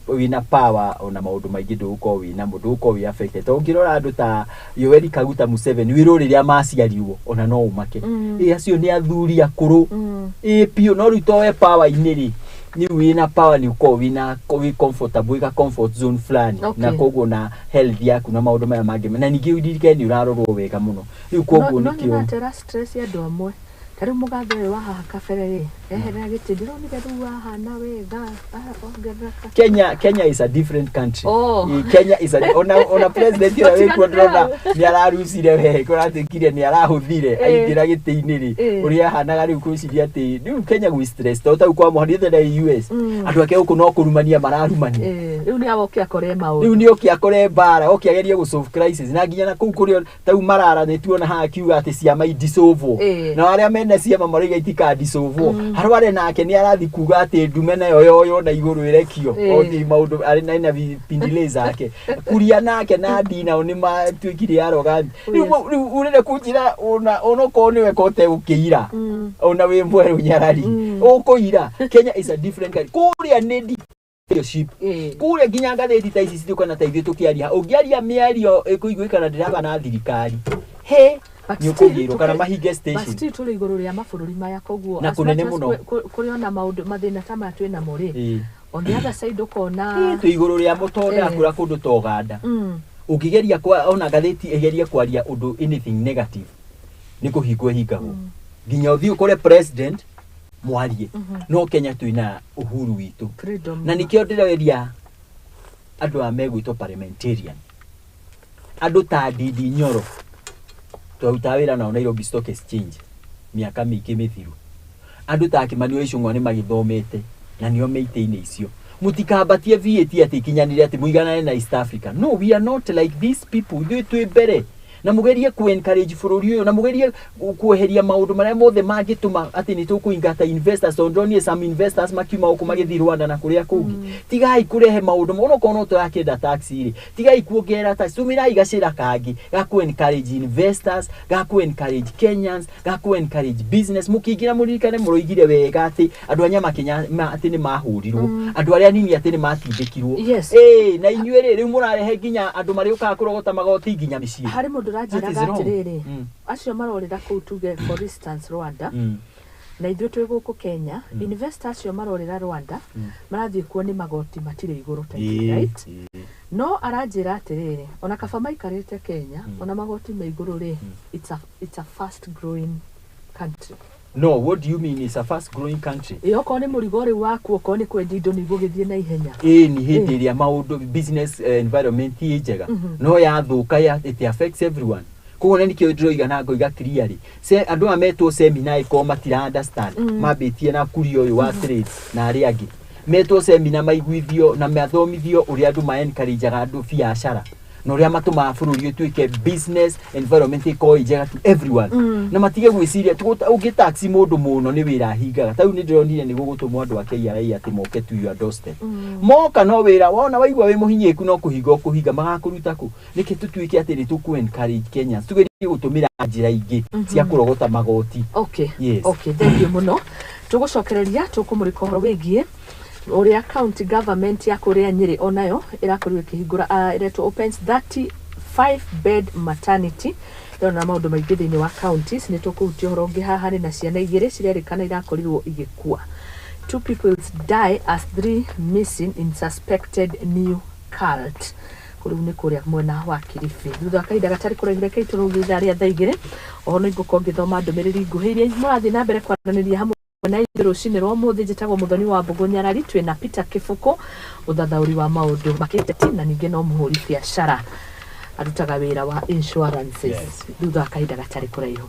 wĩna power ona maũndũ maingĩ ndũgũkorwo wĩnamo, ndũgũkorwo wĩ affected. Tondũ ũngĩrora andũ ta Yoweri Kaguta Museveni, wĩrwo rĩrĩa maciarirwo ona no ũmake. Ĩ acio nĩ athuri akũrũ. Ĩ biũ, no rĩu to we power-inĩ rĩ, rĩu wĩna power nĩ ũkoragwo wĩna wĩ comfortable, wĩ ka comfort zone fulani. Na koguo na health yaku na maũndũ maya mangĩ, na ningĩ ũririkane nĩ ũrarorwo wega mũno rĩu, koguo no nĩkĩo nĩratera stress ya andũ amwe. Ta rĩu mũgathe ũyũ wa haha kabere rĩ, eherera gĩtĩ, ndĩronire rĩu ahana wega, ongerera Kenya is a different country. Oh. Kenya is a ona president ũrĩa wĩkuo ndĩrona nĩ ararucire we kũratuĩkire nĩ arahũthire aingĩra gĩtĩ-inĩ rĩ, ũrĩa ahanaga rĩu kwĩciria atĩ rĩu Kenya gwĩ stress to tau kwa mũhano ithe US andũ ake gũkũ no kũrumania mararumania. Rĩu nĩ agoke akore maũndũ. Rĩu nĩ oke akore mbara, oke agerie gũ solve crisis, na nginya na kũu kũrĩa tau marara nĩ tuona haha akiuga atĩ ciama idissolvwo, na arĩa mena ciama marauga itikadissolvwo. Harware nake nĩ arathi kuga atĩ ndume nayo yoywo na igũrũ ĩrekio. Othi maũndũ arĩ na vipindile zake kuria nake na ndinao nĩ matuĩkire arrogant. Rĩu rĩu ũrenda kũnjĩra ona onokorwo nĩwe kote gũkĩira ona wĩ mwerũ nyarari ũkũira. Kenya is a different country. Kũrĩa nĩ dictatorship. Kũrĩa nginya ngathĩti ta ici citiũkana ta ithuĩ tũkĩaria, ũngĩaria mĩario ĩkũiguĩkana ndĩraba na thirikari he But nĩ still ũkũgĩrwo kana mahinge but station. Still tũrĩ igũrũ rĩa mabũrũri maya, koguo Na as kũnene much as mũno. kũrĩ ona maũndũ mathĩna ta maya twĩ namo rĩ, on the other side ũkona Twĩ igũrũ rĩa mũtonda kũra kũndũ ta Ũganda. Ũngĩgeria kwa ona ngathĩti ĩgerie kwaria ũndũ anything negative, nĩ kũhingwo ĩhingagwo nginya ũthiĩ ũkore president mwarie. No Kenya twĩna uhuru witũ freedom. Na nĩkĩo ndĩreria andũ aya megwĩtwo parliamentarian, andũ ta Ndindi Nyoro, twarutaga wĩra nao Nairobi Stock Exchange mĩaka mĩingĩ mĩthiru. Andũ ta Kĩmani wa Ichung'wa nĩ magĩthomete na nĩo me itĩ-inĩ icio. Mũtikambatie VAT atĩ ikinyanĩre atĩ mũiganane na East Africa. No, we are not like these people. Ithuĩ twĩ mbere na mũgerie ku encourage bũrũri ũyũ na mũgerie kweheria maũndũ marĩa mothe mangĩtũma atĩ nĩ tũkũingata investors, tondũ ndonire some investors makiuma gũkũ magĩthiĩ Rwanda na kũrĩa kũngĩ. Tigai kũrehe maũndũ onokorwo no tũrakĩenda tax rĩ, tigai kuongerera tax, tũmĩrai gacĩra kangĩ ga ku encourage investors, ga ku encourage Kenyans, ga ku encourage business. Mũkĩingĩra mũririkane mũroigire wega atĩ andũ a Nyamakinya atĩ nĩ mahũrirwo, andũ arĩa anini atĩ nĩ matindĩkirwo. Ĩĩ, na inyuĩ rĩ, rĩu mũrarehe nginya andũ marĩũkaga kũrogota magoti nginya mĩciĩ. Harĩ mũndũ That is ũranjĩraga wrong. atĩrĩrĩ, acio marorĩra kũu, tuge for instance Rwanda, na ithuĩ twĩ gũkũ Kenya, investor acio marorĩra Rwanda marathiĩ kuo nĩ magoti matirĩ igũrũ ta ithuĩ, right? No aranjĩra atĩrĩrĩ, ona kaba maikarĩte Kenya, ona magoti me igũrũ rĩ, it's a fast growing country. No, what do you mean is a fast growing country? Ĩ, okorwo nĩ mũrigo rĩu waku, okorwo nĩ kwendia indo, nĩ igũgĩthiĩ na ihenya. Ĩ, nĩ hĩndĩ ĩrĩa maũndũ business environment ĩ njega, no yathũka ya it affects everyone. Koguo na nĩkĩo ndĩroiga na ngoiga clearly se andũ aya metwo seminar ĩkorwo matira understand, mambĩtie na kuria ũyũ wa trade na arĩa angĩ metwo seminar maiguithio na mathomithio ũrĩa andũ ma encourageaga andũ biacara na ũrĩa matũmaga bũrũri ũtuĩke business environment ĩkorwo ĩ njega to everyone, na matige gwĩciria ũngĩ tax mũndũ mũno nĩ wĩra ahingaga. Ta rĩu nĩ ndĩronire nĩ gũgũtũmwo andũ a KRA atĩ moke to your doorstep. Moka no wĩra wona waigua wĩ mũhinyĩku no kũhinga ũkũhinga, magakũruta kũ? Nĩkĩ tũtuĩke atĩ nĩ tũkũ encourage Kenyans, tugerie gũtũmĩra njĩra ingĩ cia kũrogota magoti. Okay. Yes. Okay, thank you mũno. Tũgũcokereria tũkũmũrĩka ũhoro wĩgiĩ ũrĩa county government ya kũrĩa Nyĩrĩ onayo ĩrakorirwo ĩkĩhingũra, ĩretwo opens 35 bed maternity. Ndĩrona maũndũ maingĩ thĩinĩ wa counties. Nĩ tũkũhutia ũhoro ũngĩ haha harĩ na ciana igĩrĩ cirerĩkana irakorirwo igĩkua. Two people die as three missing in suspected new cult. Rĩu nĩ kũrĩa mwena wa Kilifi. Thutha wa kahinda gatarĩ kũraihu, reke itũrũgie ithaa rĩa thaa 2. Oho nĩ ngũkorwo ngĩthoma ndũmĩrĩri nguhĩ iria mũrathiĩ na mbere kwaranĩria hamwe na ithuĩ rũcinĩ rwa ũmũthĩ. Njĩtagwo Mũthoni wa Mbũgũ Nyarari. Twĩna Peter Kĩbũkũ, mũthathaũri wa maũndũ makĩteti na ningĩ no mũhũri biacara, arutaga wĩra wa insurances. Yes. Thutha wa kahinda gatarĩ kũraihu.